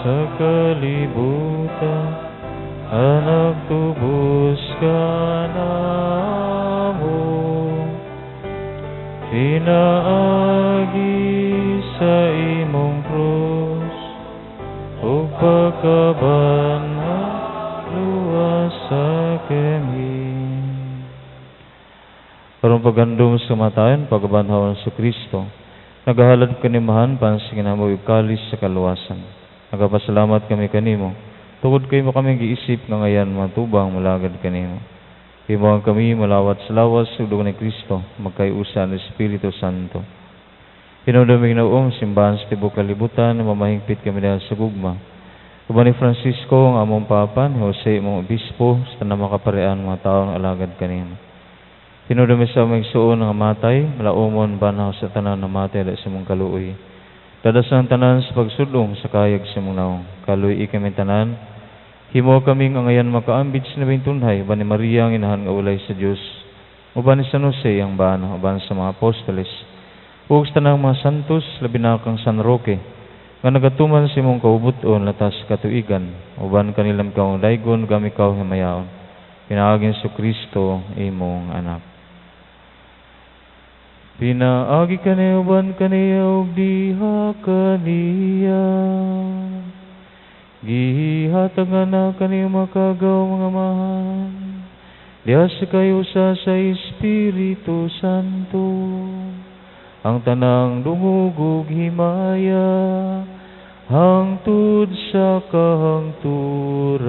Sa kalibutan, anak tubos ka namo, pinaagi sa imong krus, ug pagkabanha luwas sa kami. Karong paghandom sa kamatayon, pagkabanhawan sa Kristo, nagahalad kanimahan pansingin mo kalis sa kaluwasan. Nagapasalamat kami kanimo, tungod kay mo kami giisip nga ngayan matubang malagad kanimo. Himuang kami malawat sa lawas ug dugo ni Kristo, magkayusa ni Espiritu Santo. Hinumdumi Ginoong simbahan sa tibuok kalibutan, mamahingpit kami dahil sa gugma. Uban ni Francisco ang among Papa, ni Jose imong obispo, sa tanang makaparean mga tawo nga alagad kanimo. Hinumdumi sa among igsuon nga matay, malaumon banhaw sa tanan nga matay dahil sa imong kaluoy. Dadasan tanan sa pagsudong sa kayag sa imong naong. Kaluoy kami tanan. Himo kami nga ngayan makaambit sa nabing tunhay, uban ni Maria ang inahan nga ulay sa Dios, uban ni San Jose ang bana, uban sa mga apostoles, ug sa tanang mga santos, labi na kang San Roque, nga nagatuman sa imong kaubuton latas katuigan, uban kanilang kaong daygon, gami kaw himayaon. Pinaagin sa Kristo imong anak. Pinaagi kaniya uban kaniya ug diha kaniya. Gihatag na kaniya makagaw mga amahan. Diha sa kayusa sa Espiritu Santo. Ang tanang dungog ug himaya hangtod sa kahangturan.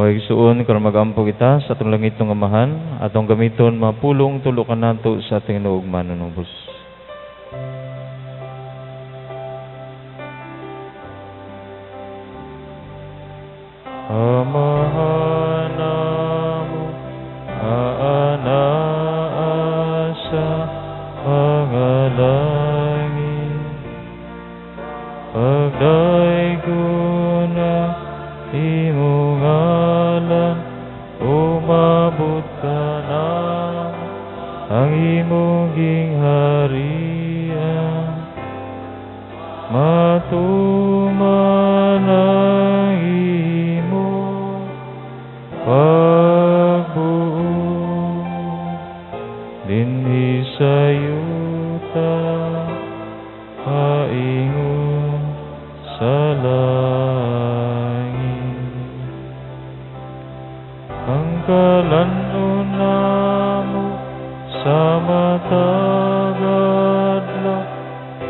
Mga igsuon, karon mag-ampo kita sa atong langitnong Amahan, atong gamiton mga pulong tulo kanato sa ating Ginoong manunubos. Amahan namo, anaa sa mga langit, pagdaygon na imong ngalan, umabot ka na ang imong gingharian, matuman ang imong pagbuot dinhi sa yuta paingon sa langit. Ang kalan-on namo sa matag adlaw,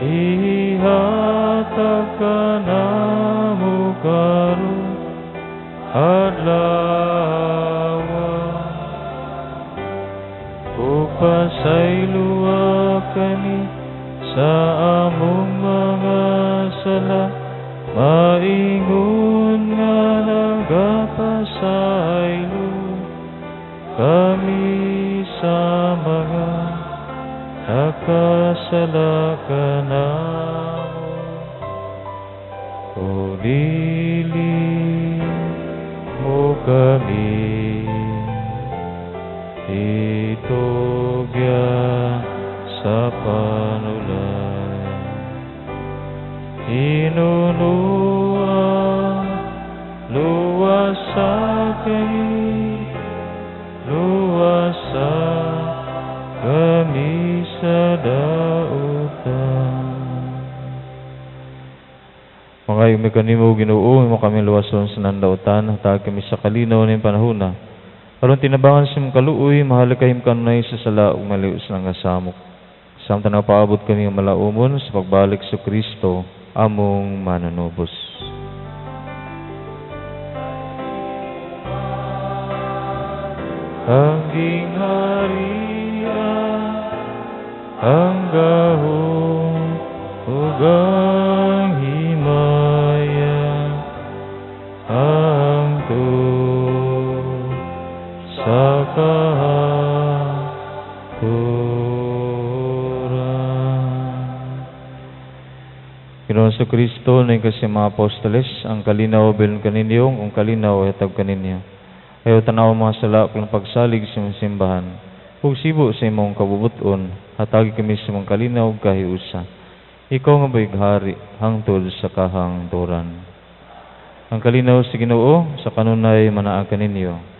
ihatag kanamo karon adlaw. Ug pasayloa kami sa among mga sala, maingon nga nagapasaylo kami sa mga nakasala kanamo. O dili mo kami itugyan sa panulay, Inunuan luwasa kami, luwasa kami sa dautan. Mga umi kanimo Ginoo, imo kami luwason sa nandautan, hatag kami sa kalinaw ning panahona. Aron tinabangan sa imong kaluoy, mahalig kahim kanunay sa sala ug maliw sa nangasamok. Samtang napaabot kami nga malaumon sa pagbalik sa Kristo, among manunubos. Ang gingharian, ang gahom, ug ang himaya, ang sa kahangturan. Ginoong Kristo, na kasi mga apostoles, ang kalinaw bilin kaninyo, kung kalinaw ay hatag kaninyo. Ayaw tanaw mga sala kung pagsalig sa imong simbahan. Ug sibo sa imong kabubuton, hatagi kami sa imong kalinaw kahiusa. Ikaw nga buhighari, hangtod sa kahangturan. Ang kalinaw sa Ginoo, sa kanunay manaa kaninyo.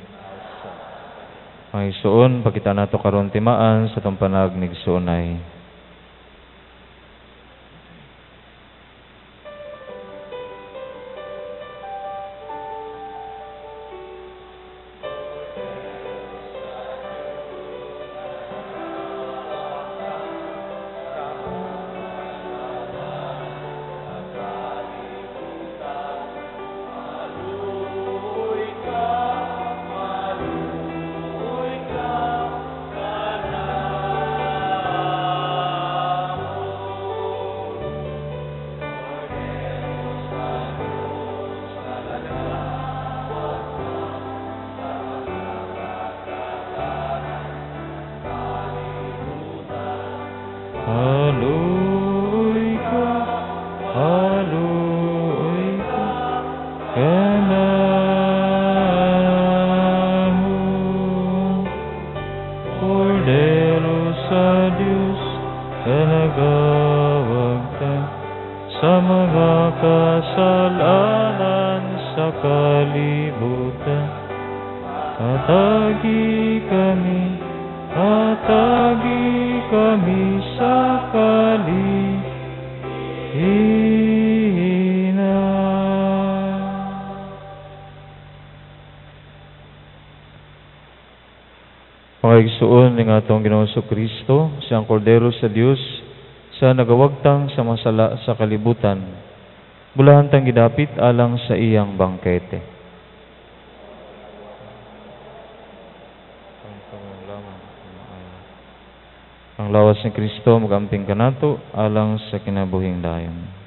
Mga igsoon, pakita nato karon timaan sa atong panagmigsoonay. Hallelujah, hallelujah, kanamo. Kordero sa Diyos, kanagawagta sa mga kasalanan sa kalibutan. Hatagi kami, hatagi kami sa kalihina. Mga igsoon ng atong Ginoong Kristo, siyang Kordero sa Dios, sa nagawagtang sa masala sa kalibutan. Bulahan tang gidapit alang sa iyang bangkete. Ang lawas ni Kristo magamping kanato alang sa kinabuhing dayon.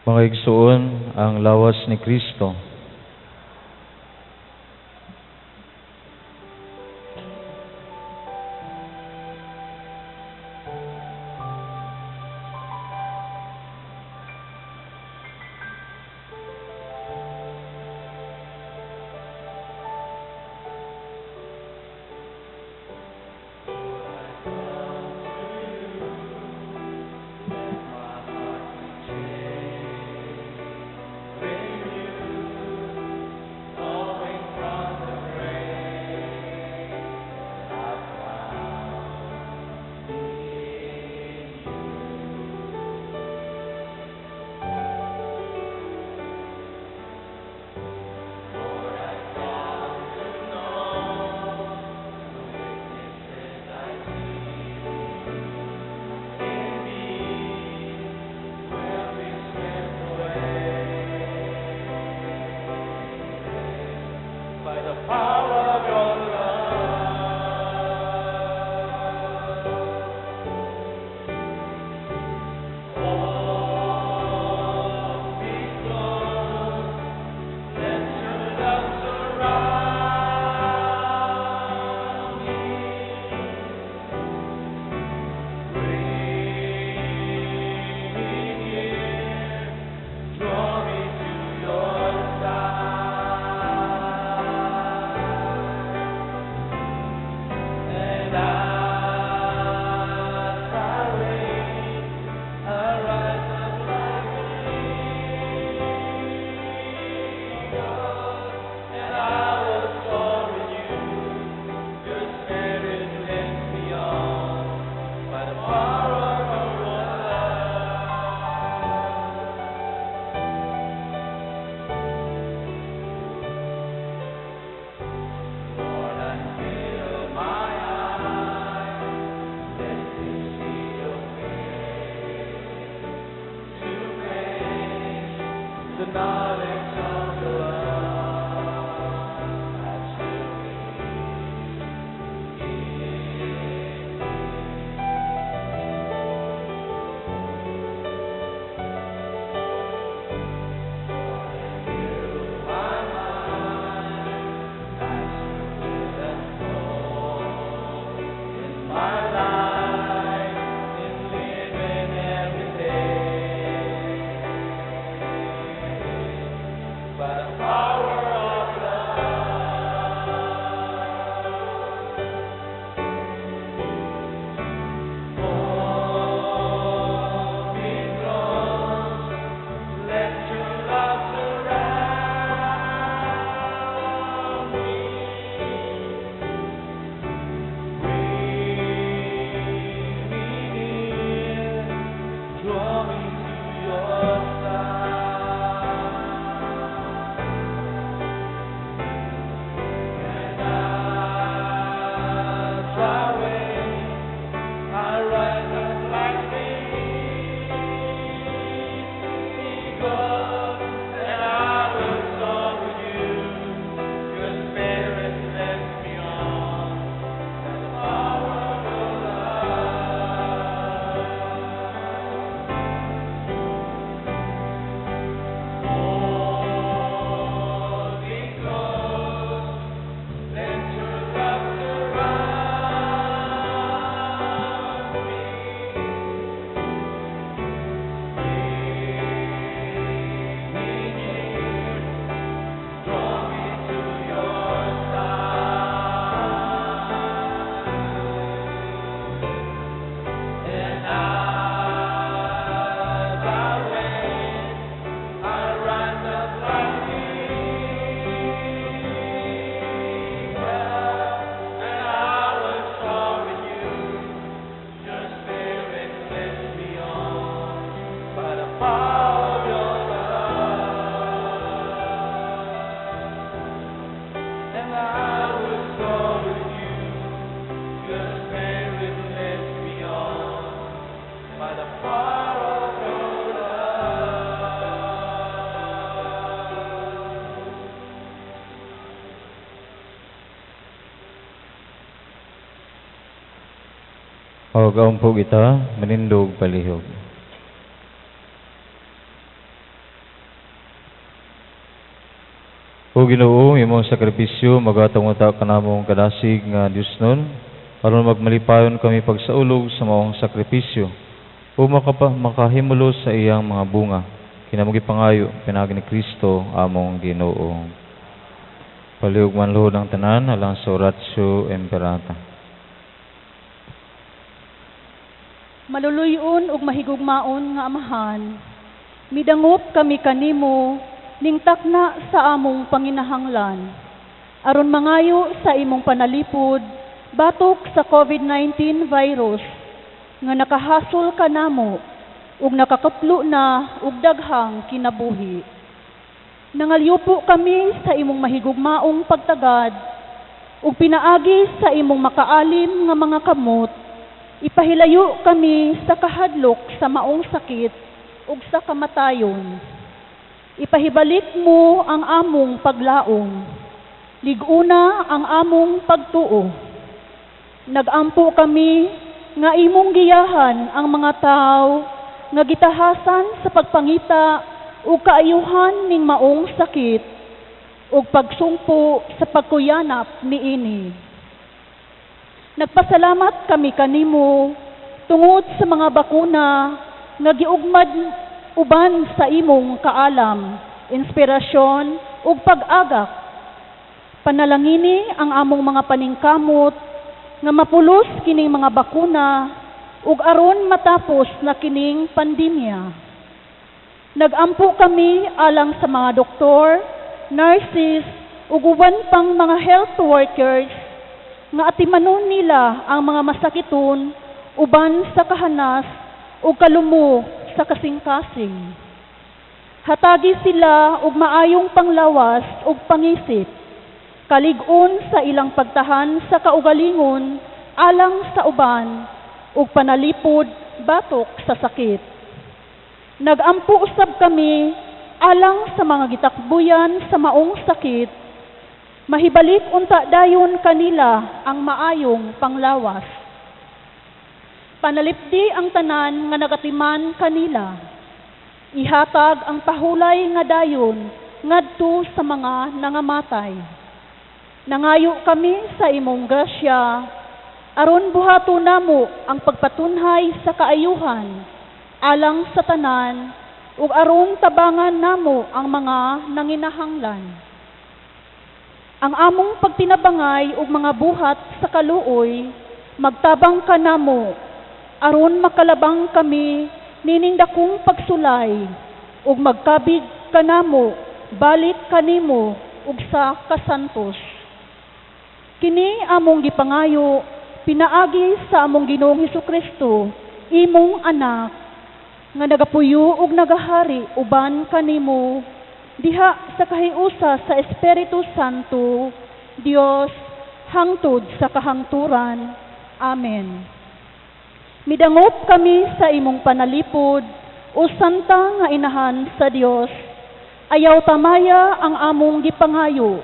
Mga igsoon, ang lawas ni Kristo. The Spirit leads me on by the power of your love. Og ampo kita, manindog palihog. O Ginoo, imong sakripisyo magatunguta kanamong kadasig nga Dios nun, aron magmalipayon kami pagsaulog sa maong sakripisyo, o makahimulo sa iyang mga bunga. Kinamong gipangayo pinaagi ni Kristo among Ginoo. Palihog manluhod ang tanan alang sa Oratio Imperata. Maluluyon ug mahigugmaon nga Amahan, midangop kami kanimo ning takna sa among panginahanglan, aron mangayo sa imong panalipod batok sa COVID-19 virus nga nakahasol kanamo ug nakakaplo na og daghang kinabuhi. Nangalyupo kami sa imong mahigugmaong pagtagad ug pinaagi sa imong makaalim nga mga kamot, ipahilayo kami sa kahadlok sa maong sakit ug sa kamatayon. Ipahibalik mo ang among paglaom, lig-una ang among pagtuo. Nagampo kami nga imong giyahan ang mga tawo nga gitahasan sa pagpangita ug kaayuhan ning maong sakit ug pagsumpo sa pagkuyanap niini. Nagpasalamat kami kanimo tungod sa mga bakuna nga giugmad uban sa imong kaalam, inspirasyon ug pag-agak. Panalangini ang among mga paningkamot nga mapulos kining mga bakuna ug aron matapos na kining pandemya. Nagampo kami alang sa mga doktor, nurses ug uban pang mga health workers nga atimanon nila ang mga masakiton uban sa kahanas ug kalumo sa kasing-kasing. Hatagi sila og maayong panglawas ug pangisip, kalig-on sa ilang pagtahan sa kaugalingon alang sa uban ug panalipod batok sa sakit. Nagampo usab kami alang sa mga gitakbuyan sa maong sakit, mahibalik unta dayon kanila ang maayong panglawas. Panalipdi ang tanan nga nagatiman kanila. Ihatag ang pahulay nga dayon ngadto sa mga nangamatay. Nangayo kami sa imong grasya, aron buhaton namo ang pagpatunhay sa kaayuhan alang sa tanan ug aron tabangan namo ang mga nanginahanglan. Ang among pagtinabangay ug mga buhat sa kaluoy, magtabang kanamo aron makalabang kami nining dakong pagsulay ug magkabig kanamo balik kanimo ug sa kasantos. Kini among gipangayo pinaagi sa among Ginoong Hesukristo, imong anak, nga nagapuyo ug nagahari uban kanimo diha sa kahiusa sa Espiritu Santo, Dios, hangtod sa kahangturan. Amen. Midangop kami sa imong panalipod, o Santa nga Inahan sa Dios. Ayaw tamaya ang among gipangayo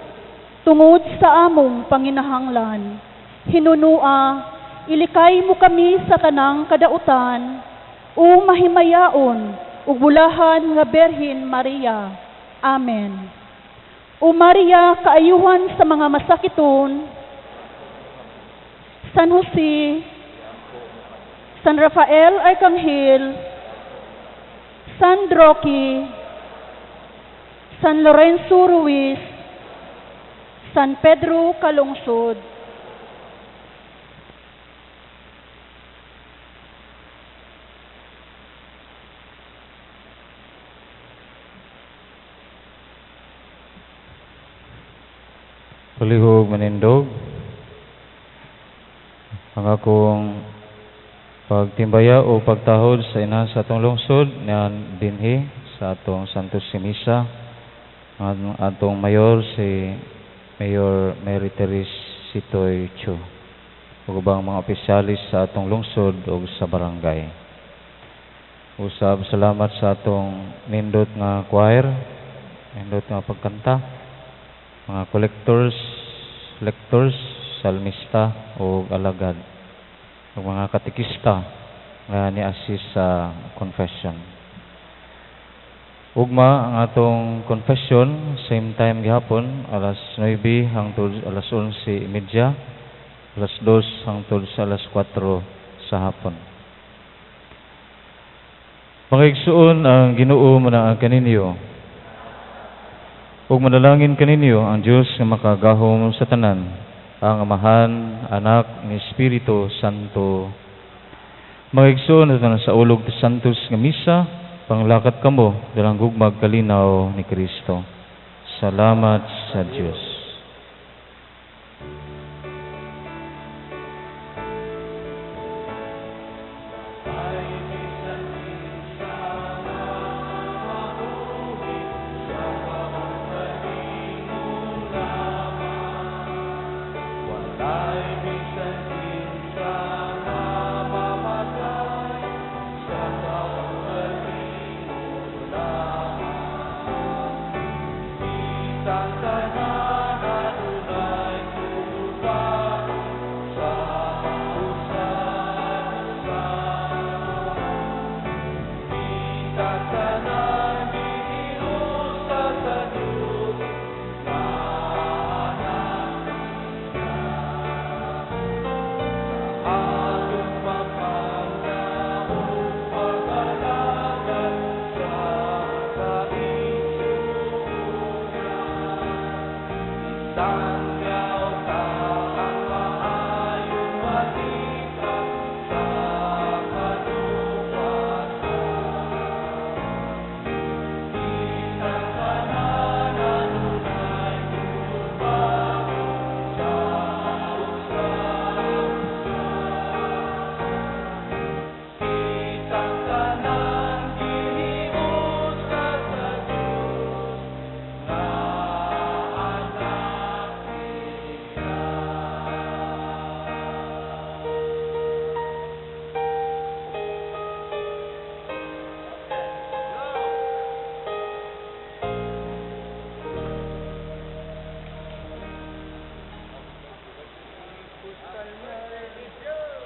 tungod sa among panginahanglan. Hinunua, ilikay mo kami sa tanang kadautan, o mahimayaon ug bulahan nga Birhen Maria. Amen. O Maria, kaayuhan sa mga masakiton, San Jose, San Rafael Arkanghel, San Roque, San Lorenzo Ruiz, San Pedro Calungsod. Palihog manindog ang akong pagtimbaya o pagtahod sa inahan sa atong lungsod niyan dinhi sa atong Santos Misa, ang atong mayor si Mayor Mary Therese Sitoy Chu. ug ubang mga opisyalis sa atong lungsod ug sa barangay. Usab salamat sa atong nindot nga choir, nindot nga pagkanta, mga collectors, lectors, salmista ug alagad, ug mga katekista nga ni-assist sa confession. Ugma ang atong confession, same time gihapon, alas 9 hangtod alas 11:30, alas 2 hangtod sa alas 4 sa hapon. Mga igsuon, ang Ginoo manaag kaninyo. Ug manalangin kaninyo ang Dios nga makagahom sa tanan, ang Amahan, Anak, ni Espiritu Santo. Mga igsuon, ato sa ulog ti Santos nga Misa, panglakat kamo dalang gugmag kalinaw ni Kristo. Salamat sa Dios. Thank you.